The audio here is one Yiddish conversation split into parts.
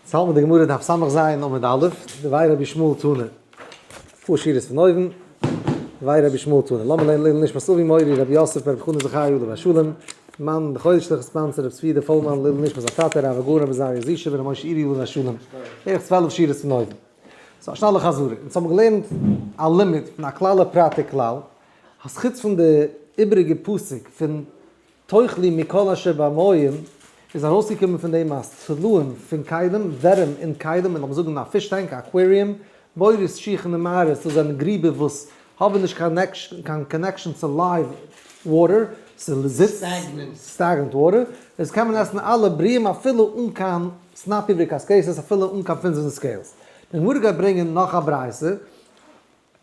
יעצט האלט מען די גמרא דף ס"ז עמוד א', דבי רבי ישמעאל תנא, פאר שורות פון אויבן, דבי רבי ישמעאל תנא, לאמיר לערנען לעילוי נשמת אבי מורי רבי יוסף ברבי חנא זכריה עליו השלום, מאן די חודש'ליכע sponsor רבי צבי יודא פאלמאן לעילוי נשמת זיין טאטע הרב הגאון רבי עזריה זישע בן רבי משה אירי עליו השלום, בערך 12 שורות פון אויבן. ס'איז א שנעלע חזרה, אונז האבן געלערנט א לימוד פון א כלל ופרט וכלל, אז חוץ פון די איבעריגע פסוק פון תאכלו מכל אשר במים, איז ארויסגעקומען פון דעם אז תולעים פון כלים, ווערים אין כלים, און לאמיר זאגן א fish tank, א aquarium, בורות שיחין און מערות, דאס זענען גריבער וואס האבן נישט קיין connection צו live water, ס'זיצט, stagnant water, איז קען מען עסן אלע בריאים אפילו אן קיין סנפיר וקשקשת, אפילו אן קיין fins און scales. די גמרא גייט ברענגען נאך א ברייתא.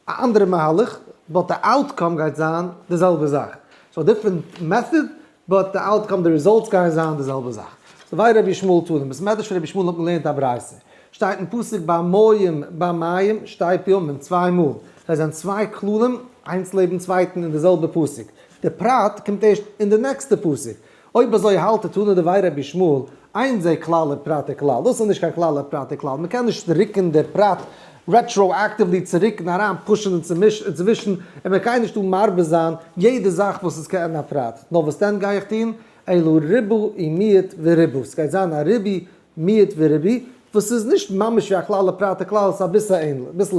א אנדערע מהלך, but די outcome גייט זיין די זעלבע זאך. so different method, but די outcome, די results גייען זיין די זעלבע זאך. so דבי רבי ישמעאל תנא, בית מדרש פון רבי ישמעאל האט מען געלערנט א ברייתא. שטייט אין פסוק במים במים שתי פעמים, צוויי מאל. זיי זענען צוויי כללים, איינס לעבן צווייטן אין די זעלבע פסוק. די פרט קומט ערשט אין די נעקסטע פסוק. אויב אזוי האלט די תנא דבי רבי ישמעאל, אין זה כלל ופרט וכלל, דאס איז נישט קיין כלל ופרט וכלל, מען קען נישט רוקן די פרט retroactively צוריק און אריין push ן אינצווישן, און מען קען נישט דא מרבה זיין יעדע זאך וואס איז כעין א פרט, נאר וואס דען גיי איך טון, אלא ריבה ומיעט וריבה, ס'גייט זיין א ריבוי מיעוט וריבוי, וואס איז נישט ממש ווי א כלל ופרט וכלל, ס'איז אביסל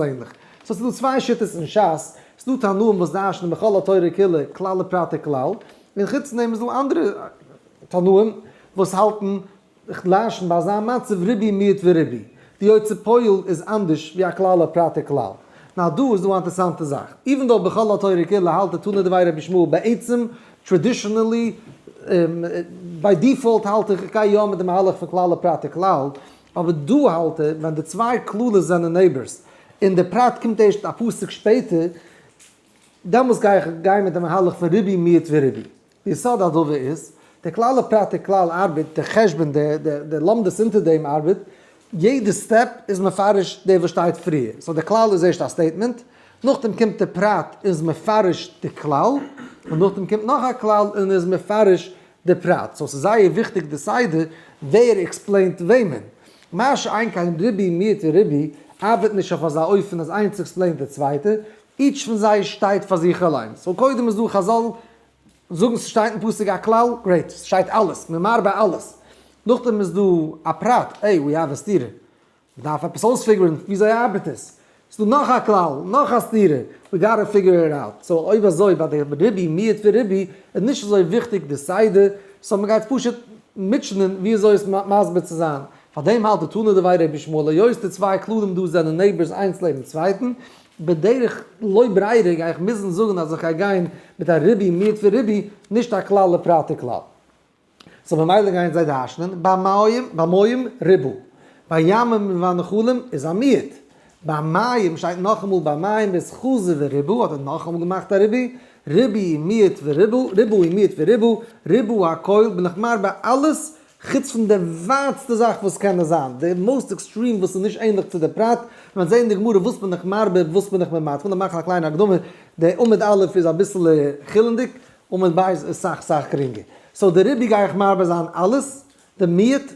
ענליך. so ס'איז דא צוויי שיטות אין שס, ס'איז דא תנאים וואס דרש'נען בכל התורה כולה כלל ופרט וכלל, און חוץ פון דעם איז דא אנדערע תנאים וואס האלטן דרש'ן ביי אזא מצב ריבוי מיעוט וריבוי. די יוצא פועל איז אנדערש ווי א כלל ופרט וכלל. נאר דא איז דא א אינטערעסאנטע זאך. even though בכל התורה כולה האלט די תנא דבי רבי ישמעאל בעצם traditionally by default האלט איך איך גיי יא מיט די מהלך פון כלל ופרט וכלל, אבער דא האלט ער ווען די צוויי כללות זענען neighbors און די פרט קומט ערשט א פסוק שפעטער, דעמאלס גיי איך גיין מיט די מהלך פון ריבוי מיעוט וריבוי. די יסוד הדבר איז, די כלל ופרט וכלל ארבעט, די חשבון, די לומדות אונטער דעם ארבעט, יעדע step איז מפרש די וואס שטייט פריער. so די כלל איז ערשט א statement, נאכדעם קומט די פרט און איז מפרש די כלל, און נאכדעם קומט נאך א כלל און איז מפרש די פרט. so ס'איז זייער וויכטיג די סדר ווער explain ט וועמען. מה שאין כן ריבוי מיעוט וריבוי ארבעט נישט אויף אזא אופן אז איינס explain ט די צווייטע, each פון זיי שטייט פאר זיך אליין. so קודם איז דא חזל זאגן ס'שטייט אין פסוק א כלל, great, ס'שטייט אלעס, מ'מרבה אלעס. נאכדעם איז דא א פרט, איי, we have א סתירה. מ'דארף עפעס אויספיגערן וויאזוי ארבעט עס. ס'דא נאך א כלל, נאך א סתירה, we gotta figure it out. so אויב אזוי ביי די ריבוי מיעוט וריבוי איז נישט אזוי וויכטיג די סדר, so מ'גייט פשוט מוטשענען וויאזוי עס מסביר צו זיין. פארדעם האלט די תנא דבי רבי ישמעאל היות די צוויי כללים דא זענען neighbors איינס לעבן צווייטן, בדרך לא ברירה גיי איך מוזן זאגן אז איך גיי גיין מיט א ריבוי מיעוט וריבוי, נישט א כלל ופרט וכלל. so ממילא גייען זיי דרש'נען, במים, במים ריבה, בימים ובנחלים איז א מיעוט, במים שטייט נאכאמאל במים איז חזר וריבה, האט ער נאכאמאל געמאכט א ריבוי, ריבוי מיעוט וריבה, ריבוי מיעוט וריבה, ריבה הכל, בין איך מרבה אלעס חוץ פון די ווייטסטע זאך וואס קען נאר זיין, די most extreme וואס איז נישט ענליך צו די פרט, מען וועט זען אין די גמרא וואס בין איך מרבה וואס בין איך ממעט, כ'וויל נאר מאכן א קליינע הקדמה, די עמוד א' איז אביסעלע חולינ'דיג, עמוד ב' איז סאך סאך גרינגער, so די ריבוי גיי איך מרבה זיין אלעס, די מיעוט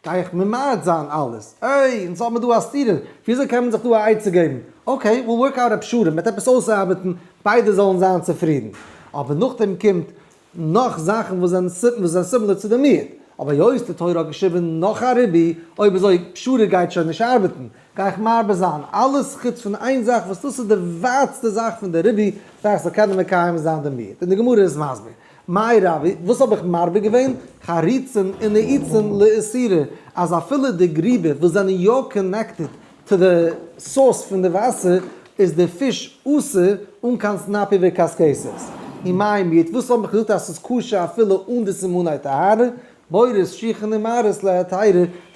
גיי איך ממעט זיין אלעס, איי אונז האבן דא א סתירה, וויאזוי קען מען זיך דא א עצה געבן, okay, we'll work out א פשרה, מ'וועט עפעס אויסארבעטן, ביידע זאלן זיין צופרידן, אבער נאכדעם קומט נאך זאכן וואס זענען וואס זענען similar צו די מיעוט, אבער היות די תורה האט געשריבן נאך א ריבוי, אויב אזוי פשרה גייט שוין נישט ארבעטן, גיי איך מרבה זיין אלעס חוץ פון איין זאך וואס דאס איז די ווייטסטע זאך פון די ריבוי, כדי איך זאל קענען מקיים זיין די מיעוט, און די גמרא איז מסביר, מאי רבי, וואס האב איך מרבה געווען? חריצין און נעיצין לאיסורא, אז אפילו די גריבער וואס זענען יא connected צו די source פון די וואסער איז די פיש אסור אן קיין סנפיר וקשקשת. ומאי מיעוט וואס האב איך געזאגט אז ס'איז כשר אפילו אן די סימני טהרה, בורות שיחין ומערות להיתרא,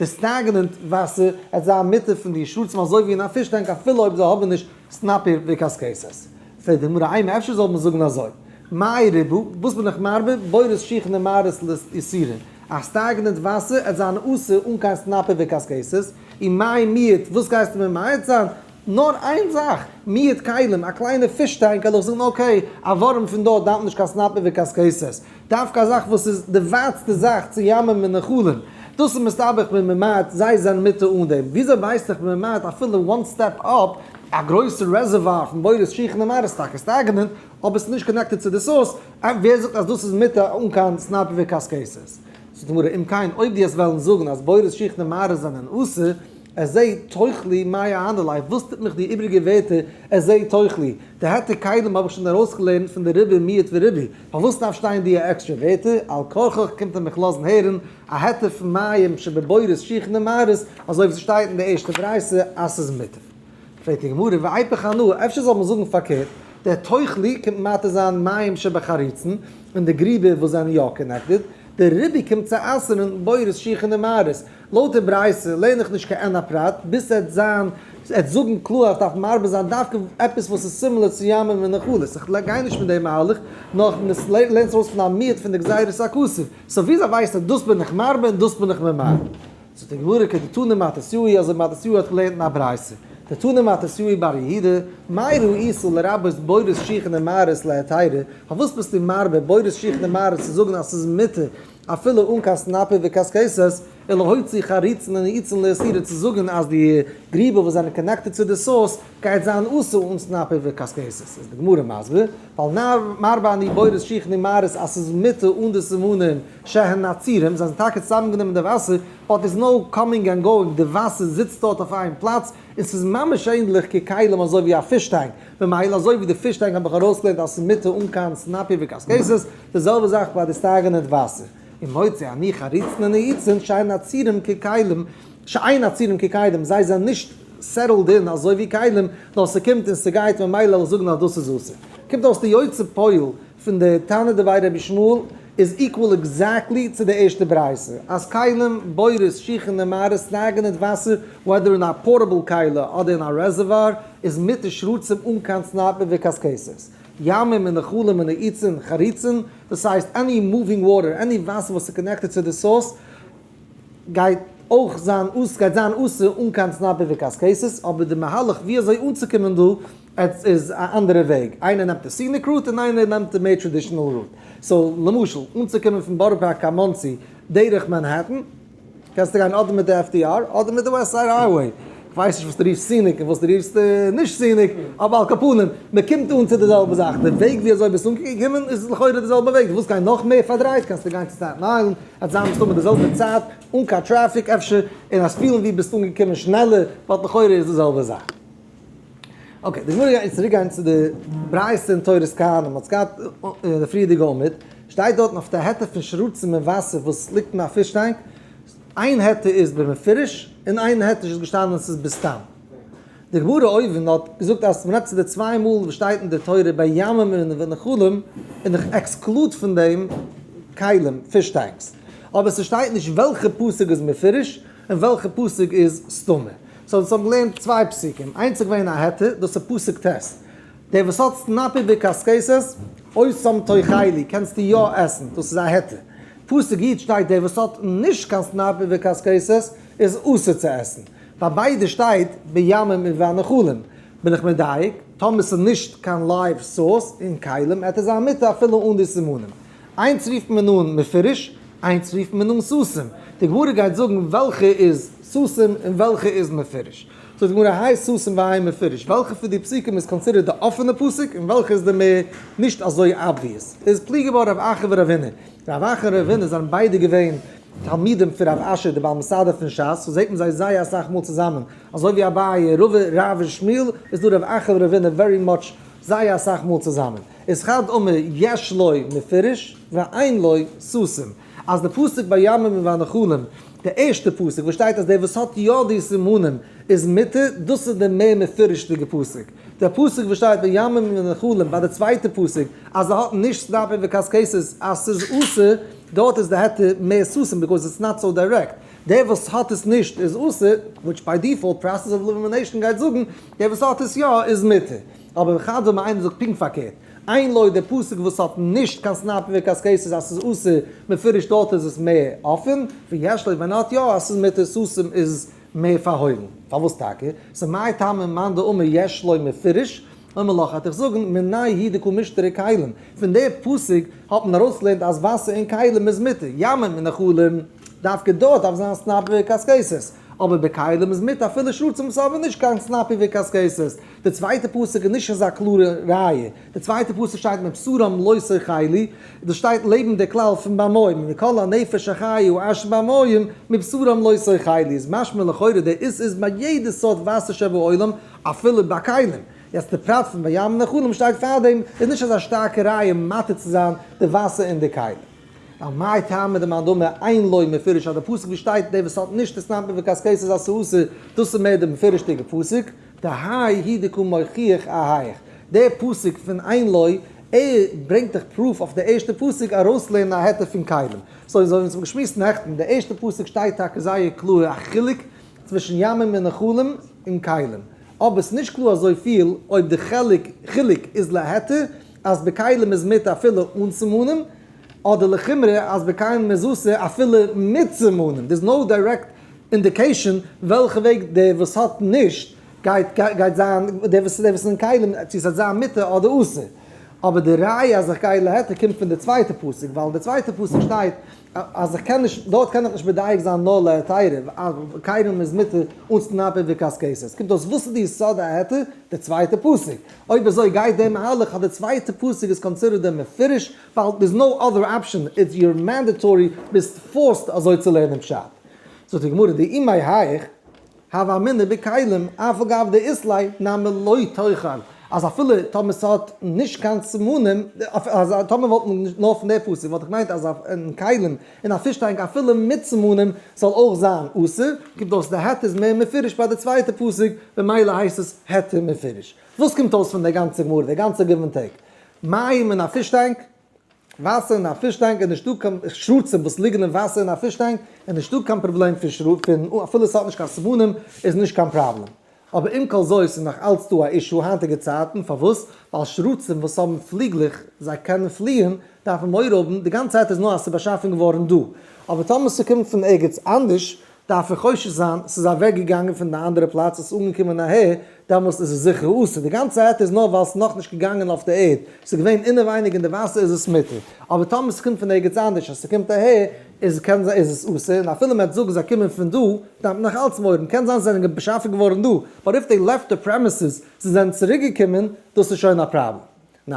די stagnant וואסער עט זיין מותר פון די שרצים אזוי ווי אין א fish tank אפילו אויב זיי האבן נישט סנפיר וקשקשת. פרעגט די גמרא אימא אפשר זאל מען זאגן אזוי, מאי ריבה, וואס בין איך מרבה, בורות שיחין ומערות לאיסורא, א stagnant וואסער עט זיין אסור אן קיין סנפיר וקשקשת, ומאי מיעוט, וואס גייסטו ממעט זיין? נאר איין זאך, מיעוט כלים, א קליינע fish tank, וועל איך זאגן okay, א ווארעם פון דארט דארף נישט קיין סנפיר וקשקשת, דווקא א זאך וואס איז די ווייטסטע זאך צו ימים און נחלים. דאס איז מסתבר איך בין ממעט, זיי זענען מותר אן דעם. וויאזוי ווייסט איך בין ממעט אפילו one step up, א גרויסע reservoir פון בורות שיחין ומערות טאקע stagnant, אבער ס'איז נישט connected צו די source, ווער זאגט אז דאס איז מותר אן קיין סנפיר וקשקשת? זאגט די גמרא, אם כן, אויב דו וועסט וועלן זאגן אז בורות שיחין ומערות זענען אסור, את זה תאכלו מאי אהני ליה, וואס טוט מיך די איבריגע ווערטער את זה תאכלו? די היתר כלים האב איך שוין ארויסגעלערנט פון די ריבוי מיעוט וריבוי, פארוואס דארף שטיין די עקסטרע ווערטער? על כרחך קומט ער מיך לאזן הערן א היתר פון מים שבבורות שיחין ומערות, אזוי ווי ס'שטייט אין די ערשטע ברייתא אז ס'איז מותר. פרעגט די גמרא, ואיפוך אנא, אפשר זאל מען זאגן פארקערט, דער תאכלו קומט מתיר זיין מים שבחריצין, און די גריבער וואס זענען יא connected, דער ריבוי קומט צו אסר'ן בורות שיחין ומערות. לויט די ברייתא לערן איך נישט קיין הפרט, ביז ס'עט זיין, עט זאגן קלאר אז דארף מרבה זיין דווקא עפעס וואס איז similar צו ימים ונחלות, איך גיי נישט מיט דעם מהלך, נאר לערן עס ארויס פון א מיעוט פון די גזירת הכתוב, so וויאזוי ווייסט ער דאס בין איך מרבה און דאס בין איך ממעט? זאגט די גמרא כדתנא מתתיהו אזוי מתתיהו האט געלערנט אין א ברייתא, דתנא מתתיהו בר יהודה, מאי ראית לרבות בורות שיחין ומערות להיתירא, פארוואס ביסטו מרבה בורות שיחין ומערות צו זאגן אז ס'איז מותר אפילו אן קיין סנפיר וקשקשת, ולהוציא חריצין ונעיצין לאיסורא צו זאגן אז די גריבער וואס זענען connected צו די source גייט זיין אסור אן סנפיר וקשקשת, איז די גמרא מסביר, ווייל מרבה אני בורות שיחין ומערות אז ס'איז מותר אן די סימנים שהן עצירים, זיי זענען טאקע צוזאמגענומען די וואסער, but there's no coming and going, די וואסער זיצט דארט אויף איין פלאץ, און ס'איז ממש ענדליך ככלים אזוי ווי א fish tank, ממילא אזוי ווי די fish tank האב איך ארויסגעלערנט אז ס'איז מותר אן קיין סנפיר וקשקשת, די זעלבע זאך ביי די stagnant וואסער. און מוציא אני חריצין ונעיצין שאין עצירים ככלים, שאין עצירים ככלים, זיי זענען נישט settled אין אזוי ווי כלים, נאר ס'קומט און ס'גייט ממילא וועל איך זאגן אז דאס איז אסור. קומט אויס די יוצא פועל פון די תנא דבי רבי ישמעאל איז equal exactly צו די ערשטע ברייתא, אז כלים, בורות, שיחין ומערות, stagnant וואסער, whether אין א portable כלי אדער אין א reservoir, איז מותר שרצים אן קיין סנפיר וקשקשת. ימים און נחלים און נעיצין, חריצין, דאס הייסט any moving water, any וואסער וואס איז connected צו די source, גייט אויך זיין אסור, גייט זיין אסור אן קיין סנפיר וקשקשת, אבער די מהלך ווי אזוי אנצוקומען דא איז א אנדערע וועג, איינער נעמט די scenic route און איינער נעמט די מער traditional route. so למשל, אנצוקומען פון בארא פארק קיין מאנסי דורך מאנהעטן, קענסטו גיין אדער מיט די FDR אדער מיט די West Side Highway. כ'ווייס נישט וואס דו רופסט scenic און וואס דו רופסט נישט scenic, אבער על כל פנים, מען קומט אן צו די זעלבע זאך. די וועג ווי אזוי ביסט אנגעקומען איז לכאורה די זעלבע וועג. דו ווילסט גיין נאך מער פארדרייט קענסטו גיין צו Staten Island, עט זיין מסתמא די זעלבע צייט, אן קיין טרעפיק אפשר, און אז פילן ווי ביסט אנגעקומען שנעלער, but לכאורה איז די זעלבע זאך. okay, די גמרא גייט צוריק גיין צו די ברייתא אין תורת כהנים, מ'האט עס געהאט אין די פריערדיגע עמוד, שטייט דארטן אויף די היתר פון שרצים און וואסער וואס ליגט אין א fish tank, איין היתר איז במפורש און איין היתר איז געשטאנען ס'איז בסתם. די גמרא אויבן האט געזאגט אז מ'רעדט צו די צוויי מאל וואס שטייט אין די תורה ביי ימים און ונחלים און איך exclude פון דעם כלים, fish tanks. אבער ס'שטייט נישט וועלכע פסוק איז מפורש און וועלכע פסוק איז סתמא. so אונז האבן געלערנט צוויי פסוקים, איינס איז געווען א היתר, דאס איז פסוק ט', דער וואס האט סנפיר וקשקשת, אותם תאכלו, קענסטו יא עסן, דאס איז א היתר. פסוק י' שטייט דער וואס האט נישט קיין סנפיר וקשקשת איז אסור צו עסן. ביי ביידע שטייט בימים ובנחלים. בין איך מדייק, טאמער ס'איז נישט קיין live source אין כלים עט עס זיין מותר אפילו אן די סימנים. איינס רופט מען אן מפורש, איינס רופט מען אן סתום. די גמרא גייט זאגן וועלכע איז סתום און וועלכע איז מפורש. זאגט די גמרא האי סתום והאי מפורש, וועלכע פון די פסוקים איז considered די אפענע פסוק און וועלכע איז די מער נישט אזוי obvious. איז פליגי בה רב אחא ורב הונא. רב אחא און רב הונא זענען ביידע געווען תלמידים פון רב אשי די בעל מסדר פון ש"ס, so זעט מען זיי זייער אסאך מאל צוזאמען, אזוי ווי אביי, רבא, רב און שמואל, איז דא רב אחא ורב הונא very much זייער אסאך מאל צוזאמען. איז חד אמר יש לו מפורש ואין לו סתום, אז די פסוק בימים ובנחלים, די ערשטע פסוק וואס שטייט אז דער וואס האט יא די סימנים איז מותר, דאס איז די מער מפורש'דיגע פסוק. דער פסוק וואס שטייט בימים ובנחלים ביי די צווייטע פסוק אז ער האט נישט סנפיר וקשקשת אז ס'איז אסור, דארט איז די היתר מער סתום because it's not so direct. דער וואס האט עס נישט איז אסור, which by default process of elimination גייט זאגן, דער וואס האט עס יא איז מותר. אבער וחד אמר איינער זאגט פונקט פארקערט, אין לו דער פסוק וואס האט נישט קיין סנפיר וקשקשת אז ס'איז אסור, מפורש דארט איז עס מער אפען, ויש לו ווען ער האט יא אז ס'איז מותר סתום איז מער פארהוילן. פארוואס טאקע? ס'איז מאי טעמא מאן דאמר יש לו מפורש, אמר לך וועט איך זאגן מיניה הוא דקא משתרי כלים, פון די פסוק האט מען ארויסגעלערנט אז וואסער אין כלים איז מותר, ימים ונחלים. דווקא דארט דארף זיין סנפיר וקשקשת, אבער בכלים איז מותר אפילו שרצים וואס האבן נישט קיין סנפיר וקשקשת. די צווייטע פסוק איז נישט אזא קלארע ראיה, די צווייטע פסוק שטייט מבשרם לא תאכלו, דאס שטייט לעבן די כלל פון במים, מכל הנפש החיה אשר במים מבשרם לא תאכלו, איז משמע לכאורה די איסור איז ביי יעדע סארט וואסער שבעולם אפילו ביי כלים, יעצט די פרט פון בים ונחלים שטייט פארדעם איז נישט אזא שטארקע ראיה מתיר צו זיין די וואסער אין די כלים. ווייל מאי טעמא דמאן דאמר אין לו מפורש אז די פסוק ווי שטייט דער וואס האט נישט די סנפיר וקשקשת איז אסור דאס איז מער די מפורש'דיגע פסוק, דהאי הוא דקא מוכיח אהייא. דער פסוק פון אין לו ער ברענגט דיך proof אויף די ערשטע פסוק ארויסלערנען א היתר פון כלים. so אזוי ווי אונז האבן געשמועסט נעכטן, די ערשטע פסוק שטייט טאקע זייער קלאר א חילוק צווישן ימים און נחלים און כלים. אבער ס'איז נישט קלאר אזויפיל אויב די חלק חילוק איז להיתר אז בכלים איז מותר אפילו אן סימנים, אדער לחומרא אז בכלים איז אסור אפילו מיט סימנים. There's no direct indication וועלכע וועג דער וואס האט נישט גייט גייט זיין דער וואס דער וואס איז אין כלים צו ס'וועט זיין מותר אדער אסור. אבער די ראיה אז איך גיי להיתר קומט פון די צווייטע פסוק ווייל אין די צווייטע פסוק שטייט אז איך קען נישט דארט קען איך נישט מדייק זיין נאר להיתר אז כלים איז מותר אן סנפיר וקשקשת. קומט אויס וואס איז די יסוד ההיתר? די צווייטע פסוק. אויב אזוי גייט דער מהלך אז די צווייטע פסוק איז considered דער מפורש ווייל there's no other option it's your mandatory ביסט forced אזוי צו לערנען פשט. זאגט די גמרא דאי מהיך הוה אמינא בכלים אף על גב דאית ליה נמי לא תאכל אז אפילו טאמער ס'האט נישט קיין סימנים אז טאמער וואלט מען נאר פון די פסוק וואלט איך געמיינט אז אין כלים אין א fish tank אפילו מיט סימנים זאל אויך זיין אסור, קומט אויס די היתר איז מער מפורש ביי די צווייטע פסוק במילא הייסט עס היתר מפורש. וואס קומט אויס פון די גאנצע גמרא די גאנצע give and take? מים אין א fish tank? וואסער אין א fish tank איז נישטא קיין שרצים וואס ליגן אין וואסער אין א fish tank איז נישטא קיין פראבלעם פון פון אפילו עס האט נישט קיין סימנים איז נישט קיין פראבלעם אבער עם כל זאת איז נאך אלץ דא א issue היינטיגע צייטן פארוואס ווייל שרצים וואס האבן פליגלעך זיי קענען פליען דארף מען מורא האבן די גאנצע צייט איז נאר אז ס'איז באשאפן געווארן דא אבער טאמער ס'קומט פון ערגעץ אנדערש דארף איך חושש זיין ס'איז אוועק געגאנגען פון די אנדערע פלאץ עס איז אנגעקומען אהער, דעמאלסט איז עס זיכער אסור, די גאנצע היתר איז נאר ווייל ס'איז נאכנישט געגאנגען אויף די ערד, ס'איז געווען אינעווייניג אין די וואסער איז עס מותר, אבער טאמער ס'קומט פון ערגעץ אנדערש אז ס'קומט אהער איז קען זיין איז עס אסור, און אפילו מ'וועט זאגן זיי קומען פון דא, דארף מען נאך אלץ מורא האבן, קען זיין זיי זענען באשאפן געווארן דא, but if they left the premises, זיי זענען צוריק געקומען, דאס איז שוין א פראבלעם. Now.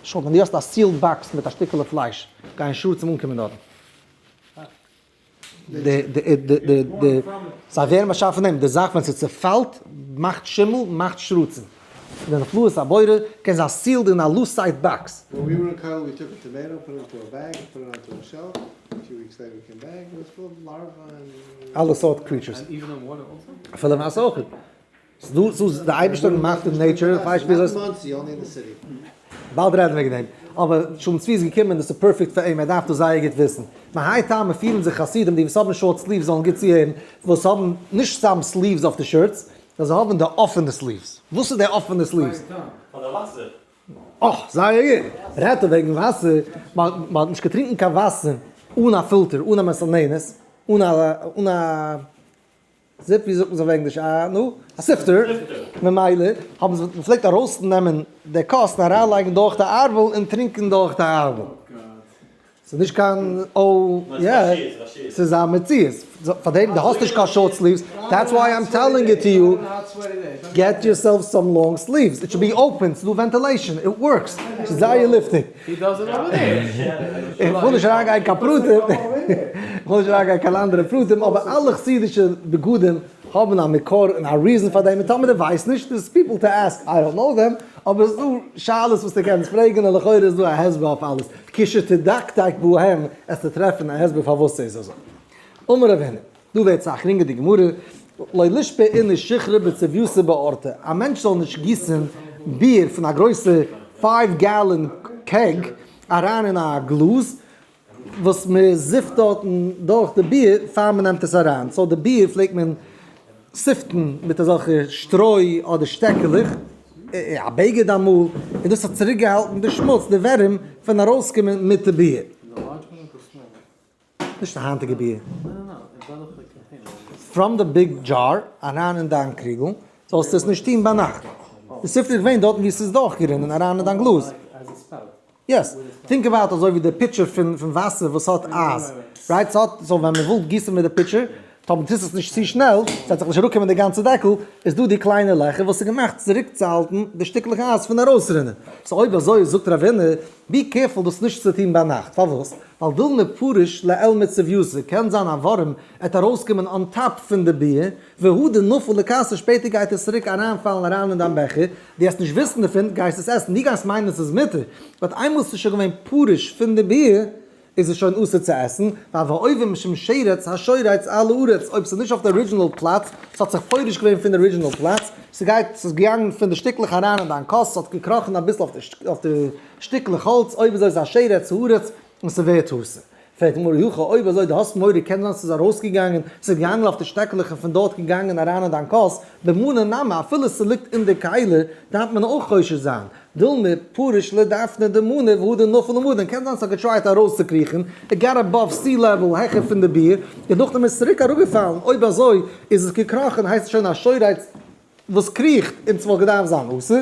שוין ווען דו האסט א sealed box מיט א שטיקעלע פלייש גייען שרצים אנקומען דארטן. די די די די זיי ווערן באשאפן דעם די זאך ווען ס'צעפאלט מאכט שימל מאכט שרצים. די נפלאות הבורא קען זיין sealed אין א lucite box. When we were in Kyle we took a tomato, put it into a bag, put it onto a shelf, a few weeks later we came back, it was full of larvae and. אלע סארט creatures. אפילו וואסער אויך. ס'דא ס'איז די אייבערשטער האט געמאכט אין nature, איך ווייס נישט וויאזוי עס. באלד רעדן וועגן דעם. אבער שלום צבי איז געקומען דאס איז perfect פאר אים ער דארף דאס זייער גוט וויסן. מהאי טעמא פירן זיך חסידים די וואס האבן short sleeves זאלן גוט צוהערן, וואס האבן נישט סתם sleeves אויף די shirts, נאר זיי האבן די אפענע sleeves. וואס איז די אפענע sleeves? פאר די וואסער. אה, זייער גוט! רעדט ער וועגן וואסער, מען האט נישט געטרינקן קיין וואסער אן א פילטער, אן א מסננת, אן א אן א sieve ווי זאגט מען עס אויף ענגליש א נו? א sifter, ממילא האבן זיי מ'פלעגט ארויסנעמען די כוס און אריינלייגן דורך די ארבל און טרינקען דורך די ארבל. ס'איז נישט קיין או יא, ס'איז א מציאות. פאר דעם דו האסט נישט קיין short sleeves, that's why I'm telling it to you, get yourself some long sleeves, it should be open, ס'איז דא ventilation, it works, ס'איז זייער לופטיג. איך וויל נישט אריינגיין קיין פרטים, איך וויל נישט אריינגיין קיין אנדערע פרטים, אבער אלע חסידישע בגדים האבן א מקור און א reason פאר דעם, און טאמער דו ווייסט נישט, there's people to ask, I don't know them, אבער עס איז דא שאלות וואס דו קענסט פרעגן און לכאורה איז דא א הסבר אויף אלעס, כשתדקדק בהם עסטו טרעפן א הסבר פארוואס ס'איז אזוי. אמר רב הונא, דא ווערט סאך גרינגער די גמרא, לא לישפי איניש שיכרא בצביותא באורתא, א מענטש זאל נישט גיסן ביר פון א גרויסע five gallon keg אריין אין א גלאז וואס מען זיפט דארטן דורך די ביר פאר מען נעמט עס אריין, so די ביר פלעגט מען סיפטן מיט אזעלכע שטרוי אדער שטעקעלעך, א בגד אמאל, און דאס האט צוריק געהאלטן די שמוץ, די ווערים, פון ארויסקומען מיט די ביר. נישט די היינטיגע ביר. From the big jar אריין אין דיין קריגל, זאלסטו עס נישט טון ביינאכט. די sifter איז געווען דארטן וואו עס איז דורכגערינען אריין אין דיין גלאז. Yes. Think about אזוי ווי די pitcher פון וואסער וואס האט אייז. Right? ס'האט, so ווען מ'וויל גיסן מיט די pitcher, טאמער טוסט עס נישט צו שנעל, ס'וועט זיך נישט אראפקומען די גאנצע דעקל, איז דא די קליינע לעכער וואס איז געמאכט צוריקצוהאלטן די שטיקלעך אייז פון ארויסרינען. So אויב אזוי זאגט רב הונא, be careful דאס נישט צו טון ביינאכט. פארוואס? ווייל דילמא פריש לעלמא צביותא, קען זיין א ווארעם עט ארויסקומען on top פון די ביר, והדר נפיל לכסא שפעטער גייט עס צוריק אריינפאלן אריין אין דיין בעכער, דו העסט נישט וויסן דערפון, גייסט עס עסן, דו גייסט מיינען עס איז מותר, but איינמאל עס איז שוין געווען פרוש פון די ביר, איז עס שוין אסור צו עסן, ווייל והעובר משום שרץ השורץ על הארץ, אויב ס'איז נישט אויף די original פלאץ, ס'האט זיך פורש געווען פון די original פלאץ, ס'גייט, ס'איז געגאנגען פון די שטיקלעך אריין אין דיין כוס, ס'האט געקראכן אביסל אויף די שטיקלעך האלץ, אויב אזוי איז א שרץ הארץ, און ס'ווערט אסור. פרעגט די גמרא אי הכי אויב אזוי דו האסט מורא קען זיין ס'איז ארויסגעגאנגען, ס'איז געגאנגען אויף די שטעקלעך און פון דארט געגאנגען אריין אין דיין כוס, במנא נמי אפילו ס'ליגט אין די כלי דארף מען אויך חושש זיין, דילמא פריש לדפנא דמנא והדר נפיל למדין, קען זיין ס'האט געטרייט ארויסצוקריכן, it got above sea level העכער פון די ביר, און נאכדעם איז צוריק אראפגעפאלן, אויב אזוי איז עס געקראכן הייסט עס שוין א שורץ וואס קריכט און ס'וואלט געדארפט זיין אסור.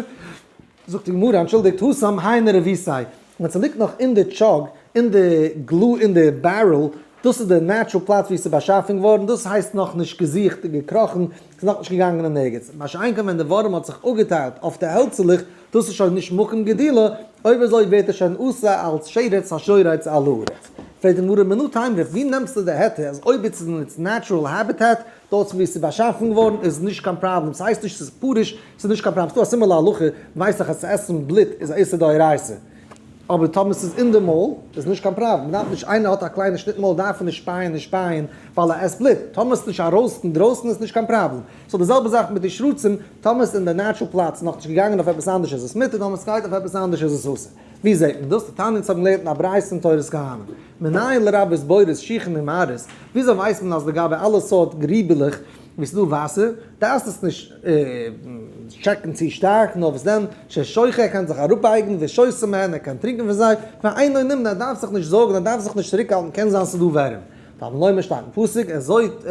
זאגט די גמרא, אנטשולדיגט, התם היינו רבותיה, ווען ס'ליגט נאך אין די jug, אין די glue, אין די barrel, דאס איז די natural פלאץ ווי עס איז באשאפן געווארן, דאס הייסט נאך נישט געזוכט און געקראכן, ס'איז נאכנישט געגאנגען אין ערגעץ. מה שאין כן ווען די ווארעם האט זיך אפגעטיילט אויף די העלצעלעך, דאס איז שוין נישט מקום גידולו, אויב אזוי ווערט עס שוין אסור אלץ שרץ השורץ על הארץ. פרעגט די גמרא מנא תימרא, ווי נעמסטו די היתר אז אויב it's in its natural habitat, דארט ווי עס איז באשאפן געווארן איז נישט קיין פראבלעם, ס'הייסט נישט ס'איז פרוש, ס'איז נישט קיין פראבלעם, ס'דא א similar הלכה, ווייס איך אז צו עסן בלוט איז א איסור דאורייתא, אבער טאמער ס'איז אין די מויל איז נישט קיין פראבלעם, מ'דארף נישט, איינער האט א קליינע שניט מויל דארף ער נישט שפייען און שפייען ווייל ער עסט בלוט, טאמער ס'איז נישט ארויס אינדרויסן איז נישט קיין פראבלעם, so די זעלבע זאך מיט די שרצים, טאמער ס'איז אין די natural פלאץ נאכנישט געגאנגען אויף עפעס אנדערש איז עס מותר, טאמער ס'גייט אויף עפעס אנדערש איז עס אסור. ווי זעט מען דאס? דתניא אונז האבן געלערנט אין א ברייתא אין תורת כהנים, מנין לרבות בורות שיחין ומערות, וויאזוי ווייסט מען אז לגבי אלע סארט גריבעלעך ווי ס'איז דא וואסער, דארפסט עס נישט טשעקן צו שטארק, נאר וואס דען, ששוחה ער קען זיך אראפבייגן, ושותה מהן ער קען טרינקען פון זיי, ואינו נמנע ער דארף זיך נישט זארגן, ער דארף זיך נישט צוריקהאלטן, קען זיין ס'איז דא ווערים. תלמוד לומר שטייט אין פסוק,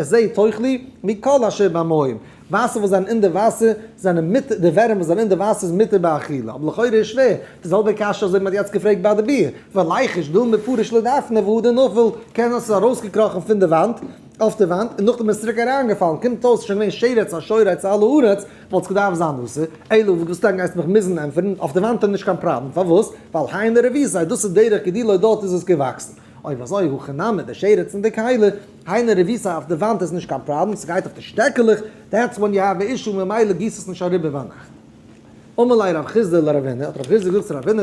את זה תאכלו מכל אשר במים, וואסער וואס זענען אין די וואסער זענען מותר, די ווערים וואס זענען אין די וואסער איז מותר באכילה, אבער לכאורה איז שווער, די זעלבע קשיא אזוי ווי מ'האט יעצט געפרעגט ביי די ביר, וליחוש דילמא פריש לדפנא והדר נפיל, קען זיין ס'איז ארויסגעקראכן פון די וואנט, אויף די וואנט, און נאכדעם איז צוריק אריינגעפאלן, קומט אויס ס'איז שוין געווען שרץ השורץ על הארץ, וואלט עס געדארפט זיין אסור, אלא וואס דען גייסטו מיך מוזן ענטפערן, אויף די וואנט איז נישט קיין פראבלעם, פארוואס? ווייל היינו רבותיה, דאס איז דרך גידולו דארט איז עס געוואקסן. אויב אזוי הכא נמי די שרץ אין די כלי, היינו רבותיה אויף די וואנט איז נישט קיין פראבלעם, ס'גייט אויף די שטעקעלעך, that's when you have a issue ממילא גיס עס נישט אריבער ביינאכט. אמר ליה רב חסדא לרב הונא, האט רב חסדא געזאגט צו רב הונא,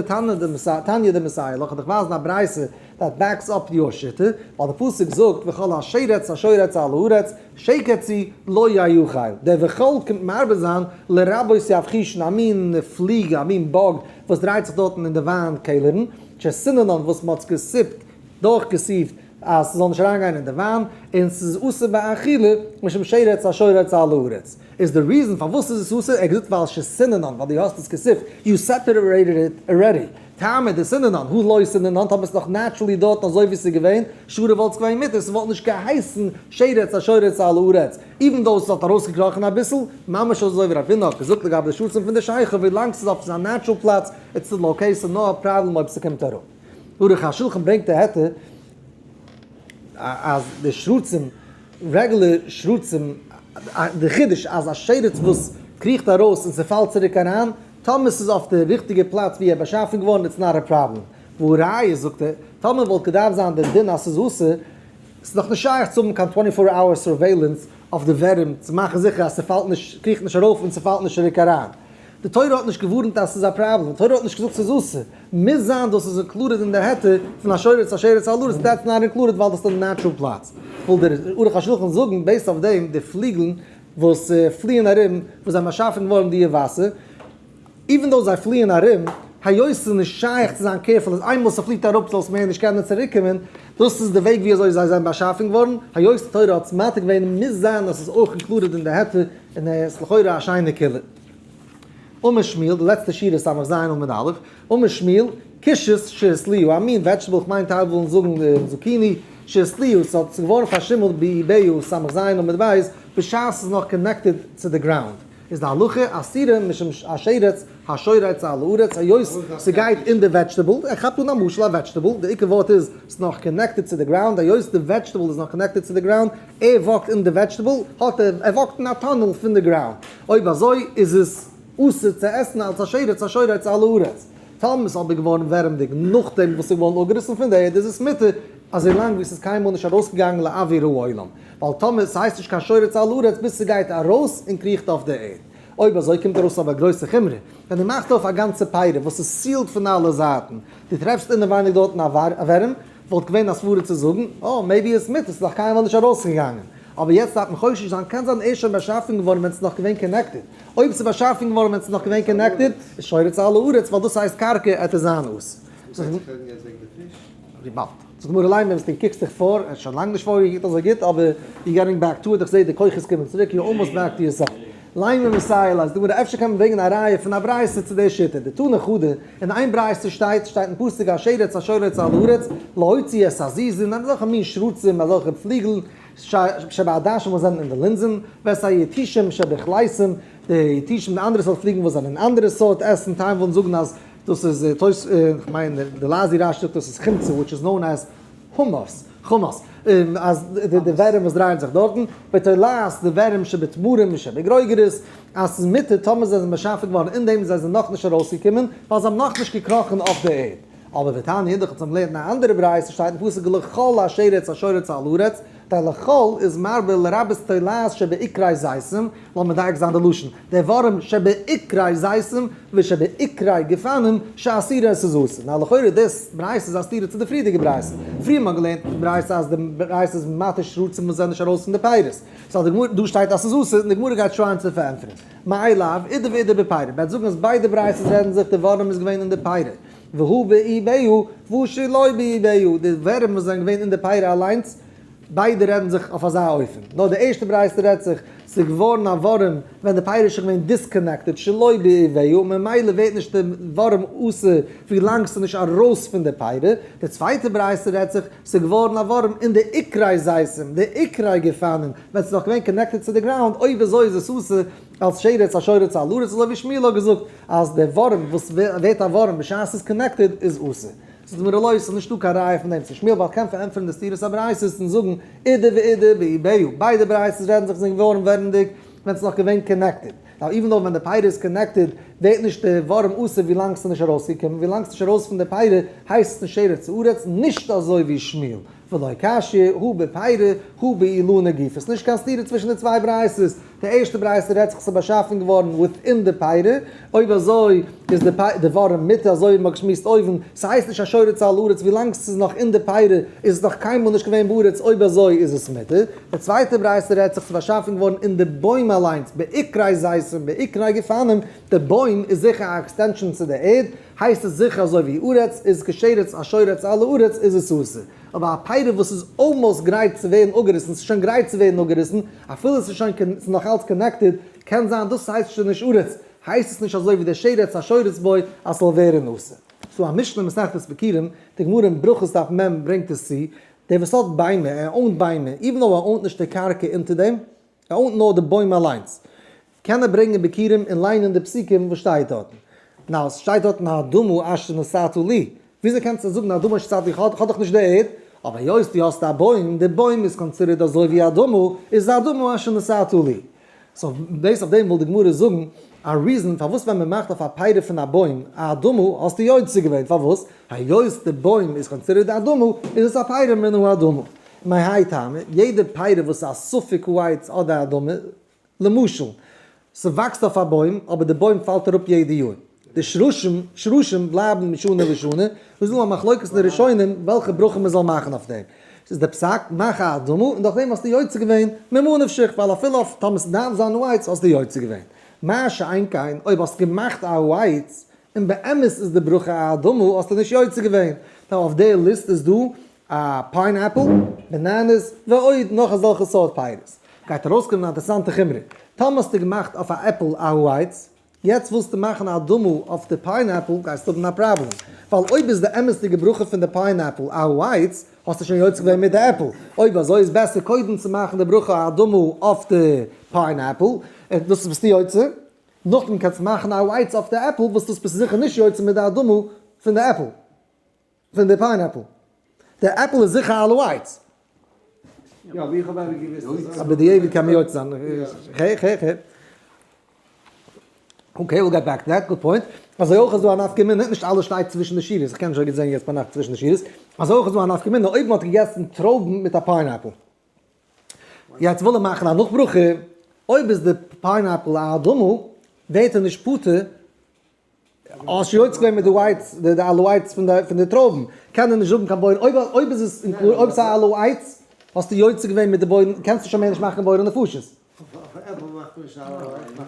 תניא דמסייע לך, דיך ווייזן א ברייתא that backs up your שיטה, ווייל די פסוק זאגט וכל השרץ השורץ על הארץ, שקץ הוא לא יאכל. דער וכל קומט מרבה זיין לרבות יבחושין, א מין פליג, א מין bug וואס דרייט זיך דארטן אין די וויין קעלערן, שסיננן וואס מ'האט געסיפט, דורכגעסיפט, אז ס'זאל נישט אריינגיין אין די וויין, און ס'איז אסור באכילה, משום שרץ השורץ על הארץ. איז די reason פארוואס איז עס אסור? ער האט געזאגט ווייל שסיננן, ווייל דו האסט עס געסיפט, you separated it already. טעמא דסיננן, הא לא סיננן, טאמער ס'איז נאך naturally דארטן אזוי ווי ס'איז געווען, שרי וואלט עס געווען מותר, ס'וואלט נישט געהייסן שרץ השורץ על הארץ, even though ס'האט ארויסגעקראכן אביסל, ממש אזוי ווי רב הונא האט געזאגט לגבי די שרצים פון די שכר, ווילאנג ס'איז אויף זיין natural פלאץ, it's still okay, ס'איז נאר א פראבלעם אויב ס'קומט אראפ. ערוך השולחן ברענגט די היתר אז די שרצים, regular שרצים, די חידוש אז א שרץ וואס קריכט ארויס און ס'פאלט צוריק אריין, טאמער ס'איז אויף די ריכטיגע פלאץ ווי ער איז באשאפן געווארן it's not a problem. והא ראיה זאגט ער, טאמער וואלט געדארפט זיין די דין אז ס'איז אסור, ס'איז דאך נישט שייך צו האבן קיין twenty four hour surveillance אויף די ווערים צו מאכן זיכער אז ס'פאלט נישט, קריכט נישט ארויף און ס'פאלט נישט צוריק אריין. די תורה האט נישט געווארנט אז ס'איז א פראבלעם, די תורה האט נישט געזאגט ס'איז אסור. מוז זיין דאס איז included אין די היתר פון השורץ השרץ על הארץ, that's not included ווייל דאס איז די natural פלאץ. וויל דער ערוך השולחן זאגן based אויף דעם די פליגלן וואס פליען ארום וואס זענען באשאפן געווארן די וואסער, even though זיי פליען ארום, היות ס'איז נישט שייך צו זיין careful אז איינמאל ס'פליט אראפ זאל עס מער נישט קענען צוריקקומען, דאס איז די וועג ווי אזוי זיי זענען באשאפן געווארן, היות די תורה האט עס מתיר געווען מוז זיין אז ס'איז אויך included אין די היתר, און עס איז לכאורה א שיינע קולא. אמר שמואל, די לעצטע שורה ס"ז עמוד א', אמר שמואל, כישות שהסליעו, א מין vegetable, כ'מיין טייל ווילן זאגן zucchini, שהסליעו, ס'האט זיך געווארן פארשימלט באיבהו, ס"ז עמוד ב', בשעת ס'איז נאך connected צו די ground. איז די הלכה אסורה משום השרץ השורץ על הארץ היות ס'גייט אין די vegetable, ער כאפט אן א משל א vegetable, די עיקר ווארט איז ס'איז נאך connected צו די ground, היות די vegetable איז נאך connected צו די ground, ער walk ט אין די vegetable, האט ער, ער walk ט אין א tunnel פון די ground, אויב אזוי איז עס אסור צו עסן אלס א שרץ השורץ על הארץ. טאמער איז אבער געווארן ווערעמדיג נאכדעם וואס ס'איז געווארן אפגעריסן פון די ערד איז עס מותר אזוי לאנג ווי ס'איז קיינמאל נישט ארויסגעגאנגען לאוויר העולם, ווייל טאמער ס'הייסט נישט קיין שורץ על הארץ ביז ס'גייט ארויס און קריכט אויף די ערד. אויב אזוי קומט ארויס אבער א גרויסע חומרא, ווען דו מאכסט אויף א גאנצע פירא וואס איז sealed פון אלע זייטן, דו טרעפסט אינעווייניג דארטן א ווערים, וואלט געווען א סברה צו זאגן, אה, maybe איז מותר, ס'איז נאך קיינמאל נישט ארויסגעגאנגען. אבער יעצט דארף מען חושש זיין, קען זיין ער איז שוין באשאפן געווארן ווען ס'איז נאך געווען connected. אויב ס'איז באשאפן געווארן ווען ס'איז נאך געווען connected, איז שורץ על הארץ, ווייל דאס הייסט קרקע, עט עס זיין אסור. וויבאלד. זאגט די גמרא ליין ווען דו קוקסט דיך פאר, ער האט שוין לאנג נישט פארגעקוקט אזוי גוט, אבער you getting back to it, איך זע די כוחות קומען צוריק, you almost back to yourself. ליין ווען מסייע ליה, זאגט די גמרא אפשר קען מען ברענגען א ראיה פון א ברייתא צו די שיטה, דתני חדא, אין איין ברייתא שטייט, שטייט אין פסוק השרץ השורץ על הארץ, להוציא את הזיזין, אזעלכע מין שרצים, אזעלכע פליגלן, שבעדשים וואס זענען אין די לינזן, ואת היתושים שבכלייסים, די יתושים די אנדערע סארט פליגן וואס זענען אין אנדערע סארט עסן, טייל ווילן זאגן אז דאס איז תוס', כ'מיין די לייזי רשי זאגט דאס איז חומצה which is known as hummus, חומוס, אז די ווערים וואס דרייען זיך דארטן, ותולעת די ווערים שבתמרים ושבגרוגרות, אז ס'איז מותר טאמער זיי זענען באשאפן געווארן אין דעם זיי זענען נאכנישט ארויסגעקומען, ווייל זיי האבן נאכנישט געקראכן אויף די ערד. אבער ותניא אידך צום לערנען א אנדערע ברייתא שטייט אין פסוק לכל השרץ השורץ על הארץ, די לכל איז מרבה לרבות תולעת שבעיקרי זיתים, לאמיר מדייק זיין די לשון, די ווארעם שבעיקרי זיתים ושבעיקרי גפנים שאסורה עס איז אסור. נאר לכאורה דאס ברייתא איז א סתירה צו די פריערדיגע ברייתא. פריער האט מען געלערנט די ברייתא אז די ברייתא איז מתיר שרצים וואס זענען נישט ארויס פון די פירות. so די גמרא דא שטייט אז ס'איז אסור און די גמרא גייט שוין צו פארענטפערן. מאי לאו, אידי ואידי בפירא. מ'וועט זאגן אז ביידע ברייתות רעדן זיך די ווארעם איז געווען אין די פירא. והא באיבהו והא שלא באיבהו, די ווערים וואס זענען געווען אין די פירא אליינס, ביידע רעדן זיך אויף אזא אופן. נאר די ערשטע ברייתא רעדט זיך, ס'איז געווארן א ווארעם ווען די פירא איז שוין געווען disconnected, שלא באיבהו, ממילא ווערט נישט די ווארעם אסור ווי לאנג ס'איז נישט ארויס פון די פירא. די צווייטע ברייתא רעדט זיך, ס'איז געווארן א ווארעם אין די עיקרי זיתים, די עיקרי גפנים, ווען ס'איז נאך געווען connected צו די ground, אויב אזוי איז עס אסור אלס שרץ השורץ על הארץ, אזוי ווי שמואל האט געזאגט אז דער ווארעם וואס ווערט א ווארעם בשעת ס'איז connected איז אסור. זאגט די גמרא לא, ס'איז נישטא קיין ראיה פון דעם צו שמואל ווייל קען פארענטפערן די סתירת הברייתות און זאגן אידי ואידי באיבהו, ביידע ברייתות רעדן זיך זענען געווארן ווערנדיג ווען ס'איז נאך געווען connected. ווייל even though ווען די פירא איז connected ווערט נישט די ווארעם אסור ווי לאנג ס'איז נישט ארויסגעקומען, ווי לאנג ס'איז נישט ארויס פון די פירא הייסט עס נישט שרץ הארץ, נישט אזוי ווי שמואל. ולא קשיא, הא בפירא, הא באילנא גופא. ס'איז נישט קיין סתירה צווישן די צוויי ברייתות. די ערשטע ברייתא רעדט זיך ס'איז באשאפן געווארן within די פירא, אויב אזוי איז די די ווארעם מותר אזוי ווי מ'האט געשמועסט אויבן, ס'הייסט נישט השורץ על הארץ ווילאנג ס'איז נאך אין די פירא איז עס נאך קיינמאל נישט געווען בארץ אויב אזוי איז עס מותר. די צווייטע ברייתא רעדט זיך ס'איז באשאפן געווארן אין די בוים אליינס בעיקרי זיתים בעיקרי גפנים, די בוים איז זיכער א extension צו די ערד, הייסט עס זיכער אזוי ווי ארץ איז כשרץ השורץ על הארץ איז עס אסור. אבער א פירא וואס איז almost גרייט צו ווערן אפגעריסן, ס'איז שוין גרייט צו ווערן אפגעריסן, אפילו ס'איז שוין ס'איז נאך אלץ connected, קען זיין דאס הייסט שוין נישט ארץ, הייסט עס נישט אזוי ווי דער שרץ השורץ בו אז ס'זאל ווערן אסור. ס'דא א משנה אין מסכת ביכורים, די גמרא אין ברכות דף מ' ברענגט עס צו, דער וואס האט ביימער, ער own ט ביימער, even though ער own ט נישט די קרקע אונטער דעם, ער own ט נאר די בוים אליינס, קען ער ברענגען ביכורים און ליינען די פסוקים וואס שטייט דארטן. now, ס'שטייט דארטן האדמה אשר נתתה לי. וויאזוי קענסטו זאגן האדמה אשר נתתה לי? כ'האב דאך נישט די ערד. אבער היות דו האסט א בוים, די בוים איז considered אזוי ווי אדמה, איז האדמה אשר נתתה לי. so, based אויף דעם וויל די גמרא זאגן א reason פארוואס ווען מ'מאכט אויף א פירא פון א בוים א אדמה האסטו יוצא געווען. פארוואס? היות די בוים איז considered אדמה, איז עס א פירא מן האדמה. מהאי טעמא, יעדע פירא וואס איז א ספק העץ אדער אדמה, למשל, ס'וואקסט אויף א בוים, אבער די בוים פאלט אראפ יעדע יאר. די שרשים, שרשים בלייבן משנה לשנה, ס'איז דא א מחלוקת אין די ראשונים וועלכע ברכה מ'זאל מאכן אויף דעם. ס'איז די פסק, מאך א אדמה, און דורך דעם האסטו יוצא געווען ממה נפשך, ווייל אפילו אויף טאמער ס'דארף זיין העץ האסטו יוצא געווען. מה שאין כן, אויב האסט געמאכט א העץ, און באמת איז די ברכה א אדמה, האסטו נישט יוצא געווען. now אויף די ליסט איז דא א pineapple, bananas, ועוד נאך אזעלכע סארט פירות. גייט ארויסקומען א אינטערעסאנטע חומרא. טאמער האסטו געמאכט אויף א עפל א העץ, יעצט ווילסטו מאכן א אדמה אויף די pineapple גייסטו האבן א פראבלעם. ווייל אויב איז די אמת'דיגע ברכה פון די pineapple א העץ, האסטו שוין יוצא געווען מיט די עפל. אויב אזוי איז בעסער קודם צו מאכן די ברכה א אדמה אויף די pineapple, דאס ביסטו יוצא. נאכדעם קענסטו מאכן א העץ אויף די עפל וואס דאס ביסטו זיכער נישט יוצא מיט די אדמה פון די עפל, פון די pineapple. די עפל איז זיכער על העץ. יא, אבער איך האב אייביג געוואוסט אז. אבער בדיעבד קען מען יוצא זיין. כ'הער, כ'הער, כ'הער. Okay, we'll get back to that, good point. אזוי אויך איז דא א נפקא מינה, נישט אלעס שטייט צווישן די שורות, איך קען נישט אזוי גוט זען יעצט ביינאכט צווישן די שורות. אזוי אויך איז דא א נפקא מינה אויב מען האט געגעסן טרויבן מיט א pineapple. יעצט וויל ער מאכן א נאך ברכה, אויב איז די pineapple א אדמה, ווערט ער נישט פטור, האסט יוצא געווען מיט די העץ, די על העץ פון די טרויבן, קען ער נישט זאגן קיין בורא, אויב אויב איז עס אויב ס'איז א על העץ, האסטו יוצא געווען מיט די בורא, קענסטו שוין מער נישט מאכן בורא נפשות.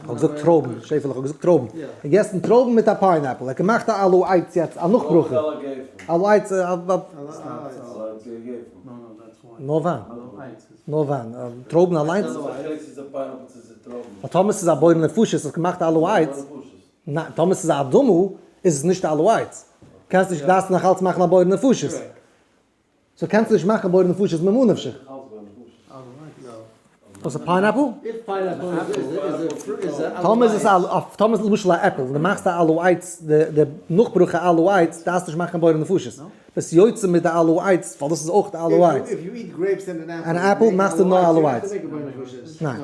כ'האב געזאגט טרויבן, שעפעלע, כ'האב געזאגט טרויבן. געגעסן טרויבן מיט א pineapple, ער האט געמאכט א על העץ יעצט, א נאך ברכה. על העץ, נאר וויין. נאר וויין. טרויבן אליינס. ווייל טאמער ס'איז א בורא נפשות, האסט געמאכט על העץ. ניין, טאמער ס'איז א אדמה, איז עס נישט על העץ. קענסט נישט, דארפסט נאך אלץ מאכן א בורא נפשות. so קענסטו נישט מאכן בורא נפשות ממה נפשך. וואס א pineapple? טאמער איז עס א, טאמער איז למשל א עפל, און דו מאכסט א על העץ, די נאך ברכה על העץ, דארפסט נישט מאכן בורא נפשות. ביסט יוצא מיט די על העץ, ווייל דאס איז אויך די על העץ. אן עפל מאכסטו נאר על העץ. ניין.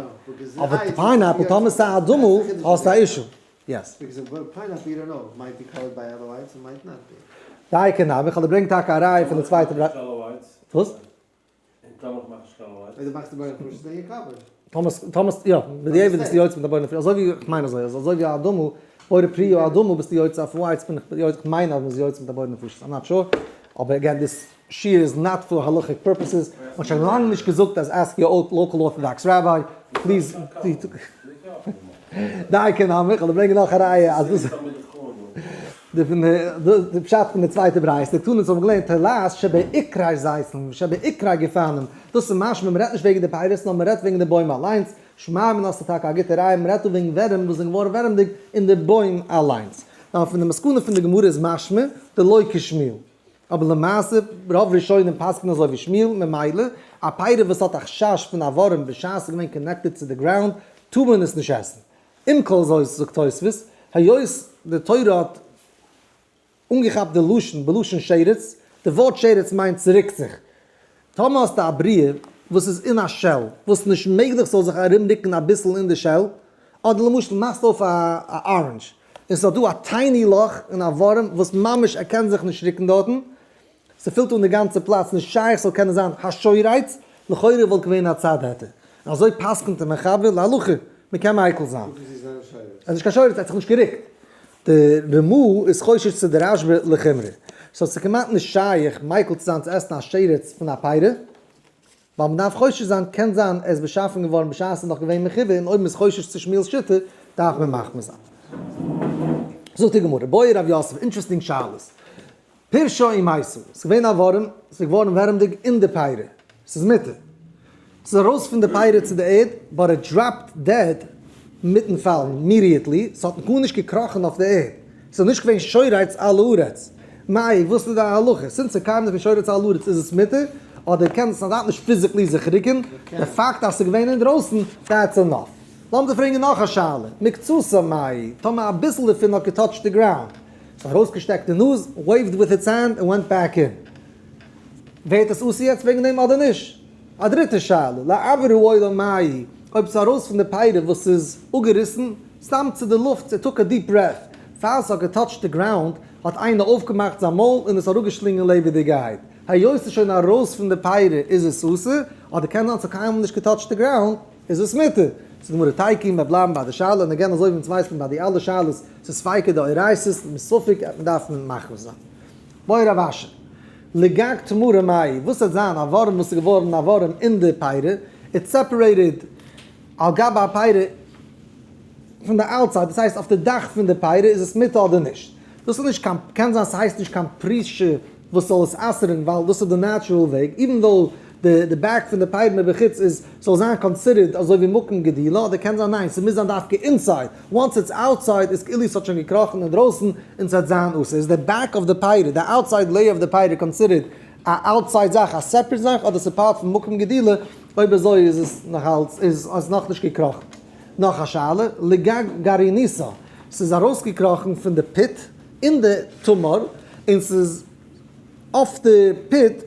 אבער די pineapple, טאמער ס'איז א אדמה, האסטו א issue. Yes. דייקא נמי, כ'האב געברענגט טאקע א ראיה פון די צווייטע ברייתא. וואס? טאמער, יא, בדיעבד ביסטו יוצא מיט א בורא נפשות, אזוי ווי, כ'מיין אזוי, אז אזוי ווי א אדמה, בורא פרי האדמה ביסטו יוצא אויף העץ בין איך יוצא, כ'מיין אז מ'איז יוצא מיט א בורא נפשות, I'm not sure, אבער again this שיעור איז not for halachic purposes, מ'האט שוין לאנג נישט געזאגט אז ask your local orthodox rabbi, please, דייקא נמי, כ'וועל דיר ברענגען נאך א ראיה אז דאס די פון די פשט פון די צווייטע ברייתא, די תנא האבן געלערנט תולעת שבעיקרי זיתים ושבעיקרי גפנים, דאס איז משמע מ'רעדט נישט וועגן די פירות נאר מ'רעדט וועגן די בוים אליינס, שמע מינה האסטו טאקע א גוטע ראיה מ'רעדט דא וועגן ווערים וואס זענען געווארן ווערעמדיג אין די בוים אליינס. נאר פון די מסקנא פון די גמרא איז משמע דלא כשמואל. אבער למעשה רוב ראשונים פסק'נען אזוי ווי שמואל, ממילא א פירא וואס האט א חשש פון א ווארעם בשעת ס'איז געווען connected צו די ground טאר מען עס נישט עסן. עם כל זאת זאגט תוספות, היות די תורה האט אנגעכאפט די לשון בלשון שרץ, די ווארט שרץ מיינט ס'רוקט זיך, טאמער האסטו א בריאה וואס איז אין א shell, וואס נישט מעגליך ס'זאל זיך ארומרוקן אביסל אין די shell, אדער למשל מאכסט אויף א orange און ס'איז דא א tiny לאך און א ווארעם וואס ממש ער קען זיך נישט רוקן דארטן, ס'פילט אן די גאנצע פלאץ, נישט שייך ס'זאל קענען זיין השורץ, לכאורה וואלט געווען א צד היתר. און אזוי פסק'נט די מחבר להלכה, מ'קען מיקל זיין. ער איז נישט קיין שורץ, ער האט זיך נישט גערוקט. די רמ"א איז חושש צו די רשב"א לחומרא. so ס'איז כמעט נישט שייך מיקל צו זיין צו עסן א שרץ פון א פירא, ווייל מ'דארף חושש זיין, קען זיין ער איז באשאפן געווארן בשעת ס'איז נאך געווען מחובר, און אויב מ'איז חושש צו שמואל'ס שיטה, דארף מען מחמיר זיין. זאגט די גמרא, בעי רב יוסף, interesting שאלות. פירשא ומתא, ס'איז געווען א ווארעם, ס'איז געווארן ווערעמדיג אין די פירא, ס'איז מותר. ס'איז ארויס פון די פירא צו די ערד, but it dropped dead מיטן פאלן, immediately, ס'האט גארנישט געקראכן אויף די ערד, ס'איז נישט געווען שורץ על הארץ. מאי, וואס איז די הלכה? since ס'איז קיינמאל נישט געווען שורץ על הארץ איז עס מותר, אדער קען ס'דארף נישט physically זיך רוקן, די פאקט אז ס'איז געווען אינדרויסן, that's enough. לאמיר דיר פרעגן נאך א שאלה, מקצתו מאי, טאמער אביסל דערפון האט געטאטשט די ground, ס'האט ארויסגעשטעקט די נאז, waved with its hand and went back in. ווערט עס אסור יעצט וועגן דעם אדער נישט? א דריטע שאלה, לאויר העולם מאי, אויב ס'איז ארויס פון די פירא וואס איז אפגעריסן, סתם צו די לופט, it took a deep breath, פאר ס'האט געטאטשט די ground, האט איינער אויפגעמאכט זיין מויל און עס אראפגעשלינגען לעבעדיגערהייט. היות ס'איז שוין ארויס פון די פירא איז עס אסור, אדער קען זיין ס'האט קיינמאל נישט געטאטשט די ground, איז עס מותר. זאגט די גמרא תיקו, מיר בלייבן ביי די שאלה, און again אזוי ווי אונז ווייסן ביי די אלע שאלות, ס'איז ספיקא דאורייתא'ס, מספק אז מ'דארף מחמיר זיין. בעי רב אשי. לגג תמרה מאי, וואס וועט זיין א ווארעם וואס איז געווארן א ווארעם אין די פירא, it separated על גבי הפירא פון די outside, דאס הייסט אויף די דאך פון די פירא, איז עס מותר אדער נישט? דאס איז נישט קיין, קען זיין ס'הייסט נישט קיין פרישה וואס זאל עס אסר'ן ווייל דאס איז די natural וועג, even though די back פון די פירא מבחוץ איז זאל זיין considered אזוי ווי מקום גידולה, אדער קען זיין ניין ס'מוז זיין דווקא inside, once it's outside איז כאילו ס'האט שוין געקראכן אינדרויסן און ס'וועט זיין אסור, איז די back of די פירא, די outside layer of די פירא considered א outside זאך, א separate זאך, אדער ס'איז part פון מקום גידולה, אויב אזוי איז עס נאכאלץ איז עס נאכנישט געקראכן. נאך א שאלה, לגג גרעיניתא, ס'איז ארויסגעקראכן פון די פוט אין די תמר, און ס'איז אויף די פוט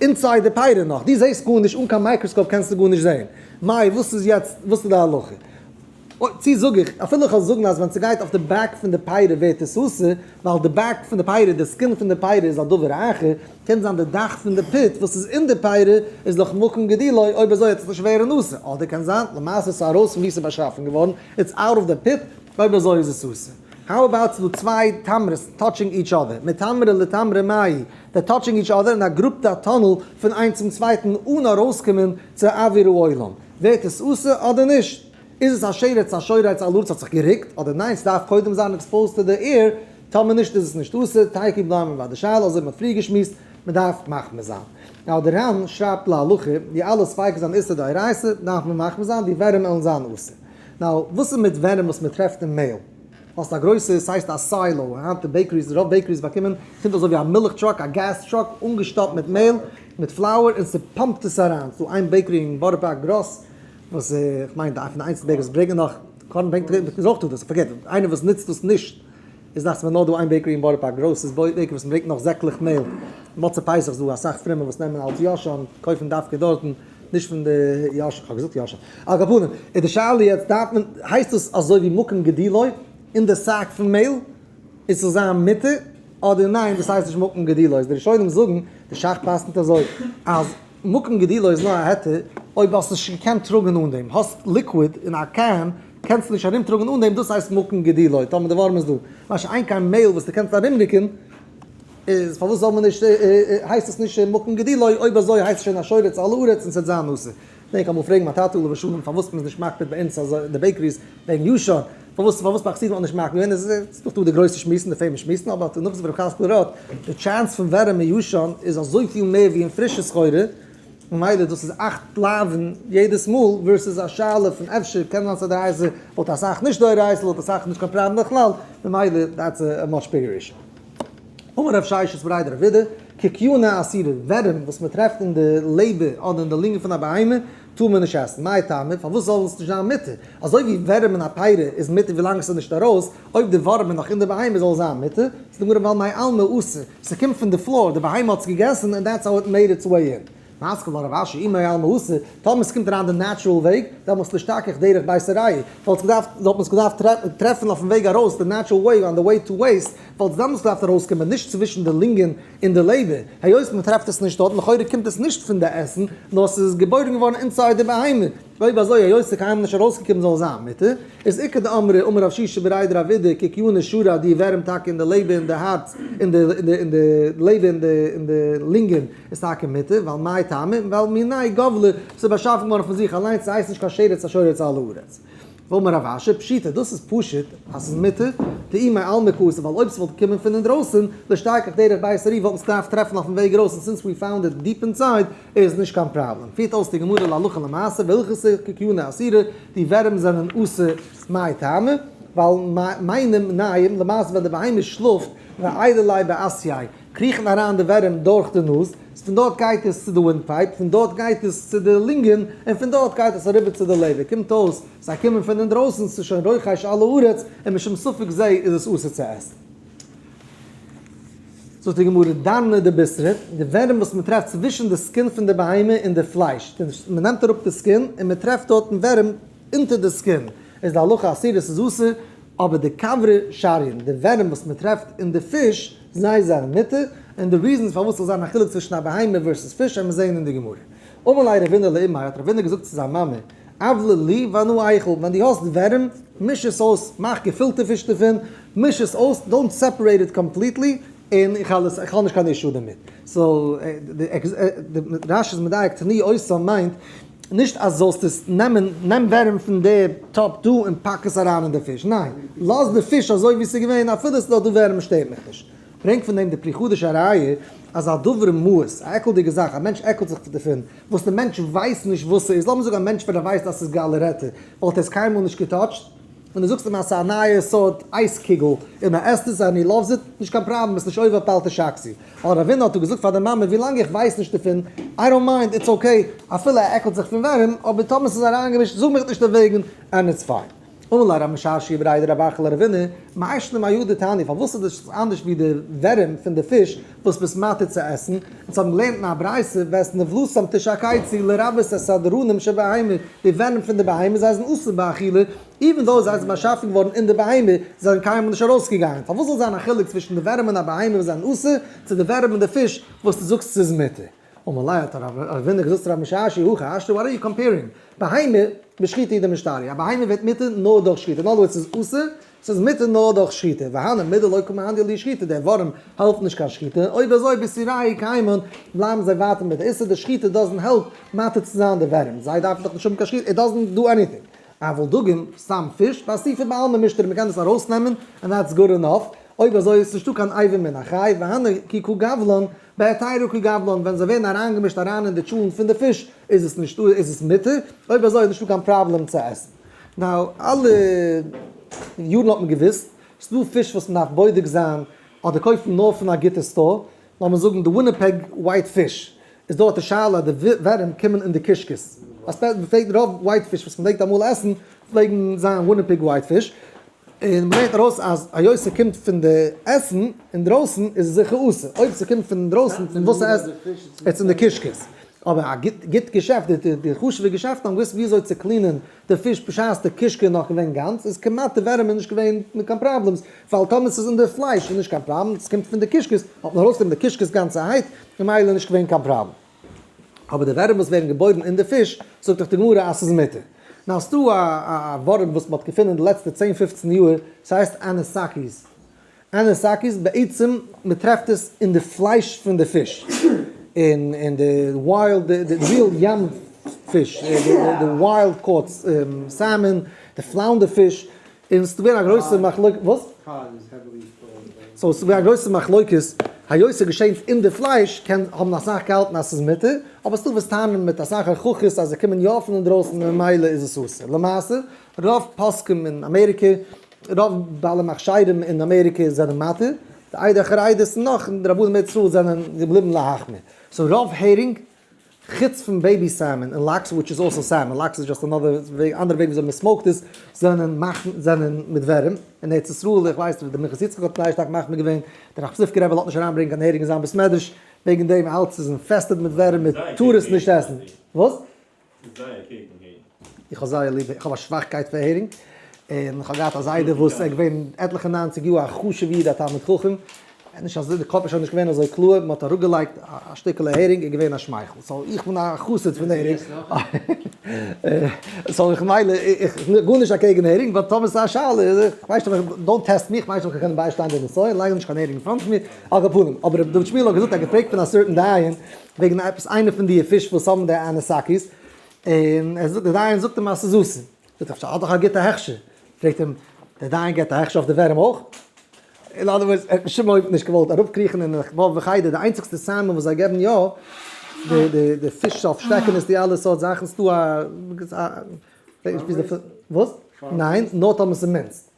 inside די פירה נאך, דו זעסט גארנישט, אן קיין microscope קענסטו גארנישט זען, מאי וואס איז יעצט, וואס איז די הלכה? צי זאג איך, אפילו איך וועל זאגן אז ווען ס'גייט אויף די back פון די פירה ווערט עס אסור, ווייל די back פון די פירה, די skin פון די פירה איז א דבר אחר, קען זיין די דאך פון די פוט וואס איז אין די פירה איז דאך מקום גידולו, אויב אזוי וועט עס נישט ווערן אסור, אדער קען זיין למעשה ס'איז ארויס פון ווי ס'איז באשאפן געווארן, it's out of the פוט, אויב אזוי איז עס אסור. How about ס'דא צוויי תמרות touching each other, מתמרה לתמרה מאי, they're touching each other און א גראבט א tunnel פון איינס צום צווייטן אן ארויסקומען צו אוויר העולם, ווערט עס אסור אדער נישט? איז עס א שרץ א שורץ א לץ האט זיך גערוקט אדער ניין סדארף קודם זיין exposed to the air טאמער נישט איז עס נישט אסור תיקו בלייבן ביי די שאלה אזוי האט מען פריער געשמועסט מען דארף מחמיר זיין now די רמ שרייבט להלכה די אלע ספיקות זענען איסור דאורייתא דארף מען מחמיר זיין די ווערים עלן זיין אסור now וואס איז מיט ווערים וואס מען טרעפט אין מעהל האסט א גרויסע ס'הייסט א silo היינט די bakeries רוב bakeries באקומען קומט אזוי ווי א מילך truck א gas truck אנגעשטאפט מיט מעהל מיט flour און ס'פאמפט עס אריין ס'דא איין bakery אין בארא פארק גראס וואס איך מיין די פון די איינציגסטע bakeries וואס ברענגען נאך קארן ברענגט איז אויך דא דאס forget איינער וואס נוצט דאס נישט איז דאכט זיך מיר נאר דא איין bakery אין בארא פארק גראסס bakery וואס ברענגט נאך זעקלעך מעהל מוצאי פסח איז דא אסאך פרומע וואס נעמען אלץ ישן קויפן דווקא דארטן נישט פון די ישן כ'האב געזאגט ישן על כל פנים איז די שאלה יעצט דארף מען הייסט דאס אזוי ווי מקום גידולו אין די sack פון מעהל איז צו זיין מותר אדער ניין דאס הייסט נישט מקום גידולו איז די ראשונים זאגן די שך פסק'נט אזוי אז מקום גידולו איז נאר א היתר אויב האסט נישט געקענט טראגן אן דעם, האסט liquid אין א can קענסטו נישט ארום טראגן אן דעם, דאס הייסט מקום גידולו טאמער די ווארעם איז דא, מה שאין כן מעהל וואס דו קענסט ארומרוקן איז פארוואס זאל מען נישט הייסט עס נישט מקום גידולו, אויב אזוי הייסט עס שוין א שורץ על הארץ און ס'וועט זיין אסור. כ'דענק אמאל פרעגן מיין טאטע עליו השלום פארוואס מ'איז נישט מקפיד ביי אונז אזוי אין די bakeries וועגן ישן, פארוואס פארוואס ביי חסידים האט נישט מקפיד געווען, עס איז דאך דא די גרויסע שמועסן די famous שמועסן, אבער נאך זיך ר' חזקאל ראטה, די chance פון ווערעם אין ישן איז אזויפיל מער ווי אין פרישע סחורה, ממילא דאס איז אכט לאווין יעדעס מאל, versus א שאלה פון אפשר קען זיין ס'איז דאורייתא, וואלט אסאך נישט דאורייתא, וואלט אסאך נישט קיין פראבלעם בכלל, ממילא that's a much bigger issue. אמר רב ששת בריה דרב אידי, קיקיונא אסירא, ווערים וואס מען טרעפט אין די לעבער אדער אין די לונגען פון א בהמה, טאר מען נישט עסן, מאי טעמא, פארוואס זאל עס נישט זיין מותר? אזוי ווי ווערים אין א פירה איז מותר ווילאנג עס איז נישט ארויס, אויב די ווארעם איז נאך אין די בהמה זאל עס זיין מותר, זאגט די גמרא ווייל מעלמא אתי, ס'קומט פון די floor, די בהמה האט עס געגעסן און that's how it made its way in. מתקיף לה רב אשי אי מעלמא אתי, טאמער ס'קומט אריין די natural וועג, דעמאלטס לישתכח דרך בית הראי', וואלט עס געדארפט, וואלט מען עס געדארפט טרעפן אויפן וועג ארויס, די natural way on the way to waste, וואלט עס דעמאלטס געדארפט ארויסקומען, נישט צווישן די לונגען און די לעבער, היות מען טרעפט עס נישט דארט, לכאורה קומט עס נישט פון די עסן, נאר ס'איז געבוירן געווארן inside די בהמה, אויב אזוי היות ס'איז קיינמאל נישט ארויסגעקומען זאל עס זיין מותר, איז איכא דאמרי אמר רב שישא בריה דרב אידי קיקיונא שרי די ווערים טאקע אין די לעבער און די הארץ און די און די לעבער און די און די לונגען איז טאקע מותר, ווייל מאי טעמא, ווייל מיניה גבלי, ס'איז באשאפן געווארן פון זיך אליינס, ס'הייסט נישט קיין שרץ השורץ על הארץ. ואמר רב אשי, פשיטא, דאס איז פשוט אז ס'איז מותר, דאי מעלמא קאתי, ווייל אויב ס'וואלט געקומען פון אינדרויסן, לישתכח דרך בית הארי וואלט מען עס געדארפט טרעפן אויפן וועג ארויס און since we found it deep inside איז נישט קיין פראבלעם. פירט אויס די גמרא להלכה למעשה, והלכתא קיקיונא אסירא, די ווערים זענען אסור, מאי טעמא? ווייל מיינם ניים, למעשה ווען די בהמה שלאפט, ועיילי ליה באתייה, קריכן אריין די ווערים דורך די נאז, פון דארט גייט עס צו די windpipe, פון דארט גייט עס צו די לונגען, און פון דארט גייט עס אריבער צו די לעבער, קומט אויס זיי קומען פון אינדרויסן, ס'איז שוין רוחש על הארץ, און משום ספק זה איז עס אסור צו עסן. זאגט די גמרא, דארנא דבישרא, די ווערים וואס מען טרעפט צווישן די skin פון די בהמה און די פלייש, מען נעמט אראפ די skin און מען טרעפט דארטן ווערים אונטער די skin, איז די הלכה אסירה ס'איז אסור, אבער דכוורי שריין, די ווערים וואס מען טרעפט אין די פיש, זיי זענען מותר, און די reasons פארוואס ס'זאל זיין א חילוק צווישן א בהמה versus פיש וועלן מיר זעהן אין די גמרא. אמר ליה רבינא לאימיה, האט רבינא געזאגט צו זיין מאמע, אבלע לי ואנא איכול, ווען דו האסט ווערים, מיש עס אויס, מאך געפילטע פיש דערפון, מיש עס אויס, don't separate it completely, און איך האב איך האב נישט קיין issue דערמיט. so, די רש"י איז מדייק, תני אותם מיינט, נישט אז זאלסט עס נעמען, נעם ווערים פון די טאפ דא און פאק עס אריין אין די פיש, ניין, לאז די פיש אזוי ווי עס איז געווען, אפילו עס איז דארט דא ווערים שטערט מיך נישט. ברענגט פון דעם די פרי חדש א ראיה אז א דבר מאוס, א עקלדיגע זאך, א מענטש עקלט זיך דערפון, וואס די מענטש ווייסט נישט וואס ס'איז, לאמיר זאגן א מענטש ווען ער ווייסט אז ס'איז גאלערעטע, וואלט ער עס קיינמאל נישט געטאטשט, ווען דו זאגסט אים אז ס'איז א נייע סארט אייז קוגל און ער עסט עס and he loves it, נישט קיין פראבלעם, ביסט נישט עובר בל תשקצו. ווייל רבינא האט דא געזאגט פאר די מאמע ווילאנג איך ווייס נישט דערפון, I don't mind, it's okay, אפילו ער עקלט זיך פון ווערים, אבער טאמער ס'איז אריינגעמישט זאג מיך נישט דערוועגן and it's fine. אמר ליה רב משרשיא בריה דרב אחא לרבינא, מאי שנא מההוא דתניא, פארוואס איז דאס אנדערש ווי די ווערים פון די פיש וואס ביסט מתיר צו עסן? אונז האבן געלערנט אין א ברייתא, ואת נבלתם תשקצו לרבות הסדרנים שבהמה, די ווערים פון די בהמה זיי זענען אסור באכילה, even though זיי זענען באשאפן געווארן אין די בהמה, זיי זענען קיינמאל נישט ארויסגעגאנגען, פארוואס זאל זיין א חילוק צווישן די ווערים אין א בהמה וואס זענען אסור, צו די ווערים אין די פיש וואס דו זאגסט ס'איז מותר? אמר ליה האט רבינא געזאגט צו רב משרשיא הכי השתא what are you comparing? בהמה בשחיטה הוא דמשתריא, א בהמה ווערט מותר נאר דורך שחיטה, in other words ס'איז אסור, ס'איז מותר נאר דורך שחיטה, והני מידי לא קא מהני להו שחיטה, דער ווארעם העלפט נישט קיין שחיטה, אויב אזוי באיסורייהו קיימן, בלייבן זיי ווייטער מיט די איסור, די שחיטה doesn't help מתיר צו זיין די ווערים, זיי דארפן דאך נישט האבן קיין שחיטה, it doesn't do anything. אבל דגים, סתם פיש, באסיפה בעלמא משתרי, מ'קען דאס ארויסנעמען, and that's good enough, אויב אזוי איז נישטא קיין אבר מן החי, והני כי קא גבלן, בהיתרא קא גבלן, ווען זיי ווערן אריינגעמישט אריין אין די טשולנט פון די פיש, איז עס נישטא, איז עס מותר, אויב אזוי איז נישטא קיין פראבלעם צו עסן. now, אלע יארן האט מען געוואוסט, ס'דא פיש וואס מ'דארף בודק זיין, אדער קויפן נאר פון א גוטע store, לאמיר זאגן די Winnipeg white fish, איז דארט די שאלה די ווערים קומען אין די קישקעס, אז מ'פלעגט רוב white fish וואס מ'פלעגט אמאל עסן פלעגן זיין Winnipeg white fish, און מ'לערנט ארויס אז היות ס'קומט פון די עסן אינדרויסן איז עס זיכער אסור, אויב ס'קומט פון אינדרויסן פון וואס ס'עסט איז אין די קישקעס, אבער א גוט געשעפט, די חשוב'ע געשעפטן האבן געוואוסט וויאזוי צו clean ען די פיש בשעת די קישקע איז נאך געווען גאנץ איז כמעט די ווערים איז נישט געווען מיט קיין problems, ווייל טאמער ס'איז אין די פלייש איז נישט קיין פראבלעם, ס'קומט פון די קישקעס, האט מען ארויסגענומען די קישקעס גאנצערהייט, ממילא נישט געווען קיין פראבלעם. אבער די ווערים וואס ווערן געבוירן אין די פיש, זאגט דאך די גמרא אז ס'איז מותר. now ס'דא א ווארעם וואס מ'האט געפונען די לעצטע צען פופצן יאר, ס'הייסט Anisakis. Anisakis בעצם מ'טרעפט עס אין די פלייש פון די פיש, אין אין די wild די real ים פיש, די wild caught salmon, די flounder פיש, און ס'איז געווען א גרויסע מחלוקת, וואס? so ס'איז געווען א גרויסע מחלוקת, היות ס'געשענט אין די פלייש קען האבן אסאך געהאלטן אז ס'איז מותר, אבער ס'דא וואס טענה'ן מיט אסאך הוכחות אז זיי קומען יא פון אינדרויסן און ממילא איז עס אסור. למעשה רוב פוסקים אין אמעריקע, רוב בעלי מכשירים אין אמעריקע זענען מתיר, די עדה החרדית און נאך די רבנים ארץ ישראל זענען געבליבן להחמיר. so רוב הערינג, חוץ פון baby salmon און laks which is also salmon, laks איז just another וועג, אנדערע וועג וויאזוי מען smoke ט עס, זענען מאכן זענען מיט ווערים, אין ארץ ישראל איך ווייס די מנחת יצחק האט זייער שטארק מחמיר געווען, דער ראחמיסטריווקער רבי לאזט נישט אריינברענגען קיין הערינג אין זיין בית מדרש, וועגן דעם האלט ס'איז infested מיט ווערים מען טאר עס נישט עסן. וואס? ס'איז זייער קעגן הערינג. איך האב זייער ליב, איך האב א שוואכקייט פאר הערינג, און איך האב געהאט א זיידע וואס ער איז געווען עטליכע ניינציג יאר א חשוב'ע איד א תלמיד חכם, נישט אזוי, די קאפ איז שוין נישט געווען אזוי קלאר, מען האט אראפגעלייגט א שטיקעלע הערינג איז געווען א שמייכל, so איך בין א חסיד פון הערינג, so איך מילא, איך גארנישט אקעגן הערינג, but טאמער ס'איז א שאלה, איך ווייס נישט, don't test me, איך ווייס נישט אויב איך קען ביישטיין די נסיון, לייג נישט קיין הערינג אין front פון מיר, על כל פנים, אבער ר' דוד שמואל האט געזאגט ער האט געפרעגט פון א certain דיין, וועגן עפעס איינע פון די פיש וואס האבן די Anisakis, און ער זאגט, דער דיין זאגט אים אז ס'איז אסור. זאגט ער, אפשר האט דאך א גוטע הכשר. פרעגט אים, דער דיין געבט א הכשר אויף די ווערים אויך? in other words, ער האט בשום אופן נישט געוואלט אראפקריכן און איך וואלט וחיידער, די איינציגסטע salmon וואס זיי געבן יא, די די די פיש אויף שטעקענעס די אלע סארט זאכן, ס'דא א וואס? ניין, נאר טאמער ס'איז minced.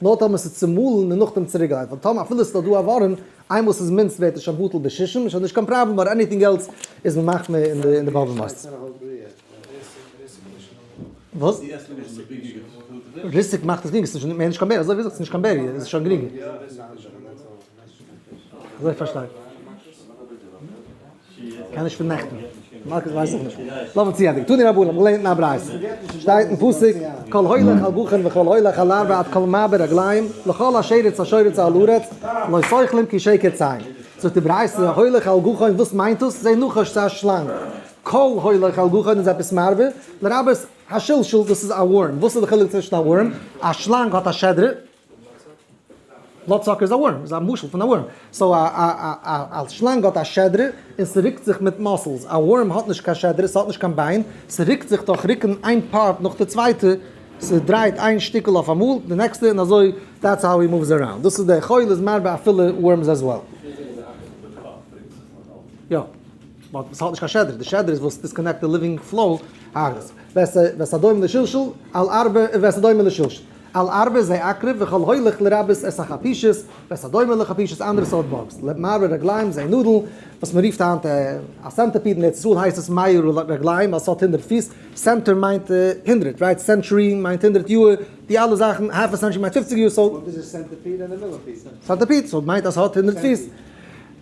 נאר טאמער ס'איז צומאלן און נאכדעם צוריקגעלייגט, ווייל טאמער אפילו ס'איז דא א ווארעם, איינמאל ס'איז minced ווערט עס שוין בטל בשישים, איז שוין נישט קיין פראבלעם, but anything else איז מען מחמיר אין די אין די באבע מעשה. וואס? ריסק מאכט עס גרינגער, ס'איז שוין מער נישט קיין בערי, אזוי ווי זאגסט ס'איז נישט קיין בערי, איז עס שוין גרינגער. אזוי פארשטיי איך. קען נישט פון נעכטן. מלכות ווייס איך נישט. לאמיר צוענדיגן. תנו רבנן, האבן געלערנט אין א ברייתא. שטייט אין פסוק, כל הולך על גחון וכל הולך על ארבע עד כל מעביר רגליים, לכל השרץ השורץ על הארץ, לא תאכלום כי שקץ הם. זאגט די ברייתא, הולך על גחון, וואס מיינט דאס? זה נחש, ס'איז א שלאנג. כל הולך על גחון איז עפעס מרבה, לרבות השלשול, דאס איז א worm. וואס איז די חילוק צווישן א worm? א שלאנג האט א שדרה. bloodsucker איז א worm, איז א משל פון א worm. so א א א א שלאנג האט א שדרה און ס'רוקט זיך מיט muscles. א worm האט נישט קיין שדרה, ס'האט נישט קיין ביין, ס'רוקט זיך דורך רוקן איין part נאך די צווייטע, ס'דרייט איין שטיקל אויף אמאל, די נעקסטע און אזוי, that's how he moves around. דאס איז די כל איז מרבה אפילו worms as well. יא. but ס'האט נישט קיין שדרה, די שדרה איז וואס disconnect די living flow, ואת הדומה לשלשול על ארבע ואת הדומה לשלשול. על ארבע זה עקרב וכל הולך לרבות את החפישית ואת הדומה לחפישית אנדערע סארט bugs. למרבה רגליים זה נודל, וואס מען רופט היינט א centipede, אין ארץ ישראל הייסט עס מאה רגליים ווייל ס'האט הונדרעט פיס, center מיינט הונדרעט, right? Century מיינט הונדרעט יאר, די אלע זאכן, half a century מיינט פופציג יאר, so. וואס איז א centipede און א millipede? Centipede, so מיינט אז ס'האט הונדרעט פיס.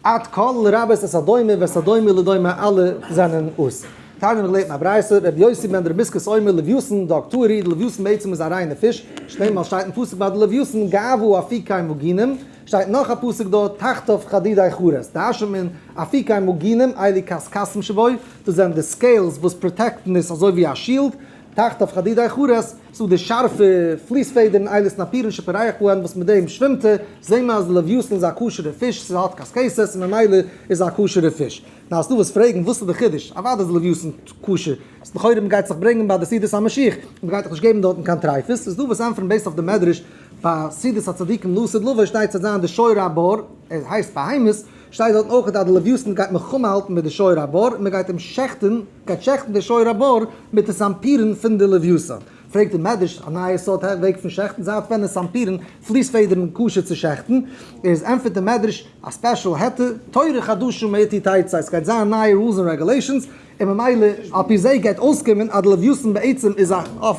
עד כל לרבות את הדומה ואת הדומה לדומה אלע זענען אסור. תניא מ'האט געלערנט אין א ברייתא, רבי יוסי בן דרבסקס אומר לוויתן דג טהור הוא, לוויתן בעצם איז א ריינע פיש, שנאמר שטייט אין פסוק ביי די לוויתן גאוה אפיקי מגינים, שטייט נאך א פסוק דארט תחתיו חדידי חרס, דרש'נט מען אפיקי מגינים אלו קשקשתים שבו, דאס זענען די scales וואס protect ן עס אזוי ווי א shield, תחתיו חדידי חרס, ס'דא די שארפע פליס פעדערן אלו סנפירין שפורח בהן וואס מיט דעם שווימט ער, זעהן מיר אז די לוויתן איז א כשר'ע פיש, ס'האט קשקשת און ממילא איז א כשר'ע פיש. נאר ס'דא וואס פרעגן וואס איז די חידוש? אוודאי איז די לוויתן כשר, ס'איז לכאורה מ'גייט זיך ברענגען ביי די סעודת המשיח, מ'גייט דאך נישט געבן דארטן קיין טרייפות, ס'איז דא וואס ענטפערן based אויף די מדרש ביי סעודת הצדיקים לעתיד לבוא שטייט ס'וועט זיין די שור הבר, ער הייסט בהמות, שטייט דארטן אויך אז די לוויתן גייט מלחמה האלטן מיט די שור הבר און מ'גייט אים שעכטן, גייט שעכטן די שור הבר מיט די סנפירין פון די לוויתן. פרעגט דער מדרש א נייע סארט וועג פון שעכטן, זייט ווען איז סנפירין פליס פעדערן כשר צו שעכטן? איז ענטפערט דער מדרש א special היתר, תורה חדשה מאתי תצא, עס גייט זיין נייע rules און regulations, און ממילא על פי זה גייט אויסקומען אז די לוויתן בעצם איז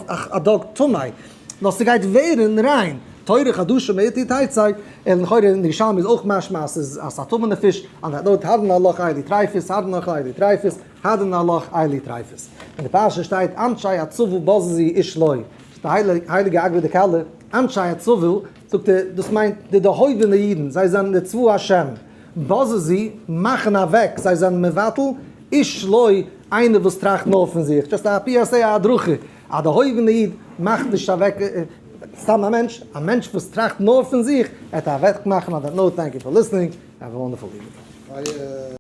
א דג טמא, נאר ס'גייט ווערן ריין, תורה חדשה מאתי תצא, און לכאורה אין ירושלמי איז אויך משמע אז ס'איז א טמא'נע פיש, און דארט הדרן עלך אלו טריפות, הדרן עלך אלו טריפות. הדרן עלך אלו טריפות. אין די פרשה שטייט אנשי הצבא בזזו איש לא. זאגט די הייליגע אגרא דכלה, אנשי הצבא, זאגט ער, דאס מיינט די דערהויבענע אידן, זיי זענען די צבא השם. בזזו, מאכן אוועק, זיי זענען מבטל, איש לא, איינער וואס טראכט נאר פון זיך, just א PSA א הדרכה, א דערהויבענע איד מאכט נישט אוועק סתם א מענטש, א מענטש וואס טראכט נאר פון זיך, ער וועט אוועק מאכן, on that note, thank you for listening, have a wonderful evening.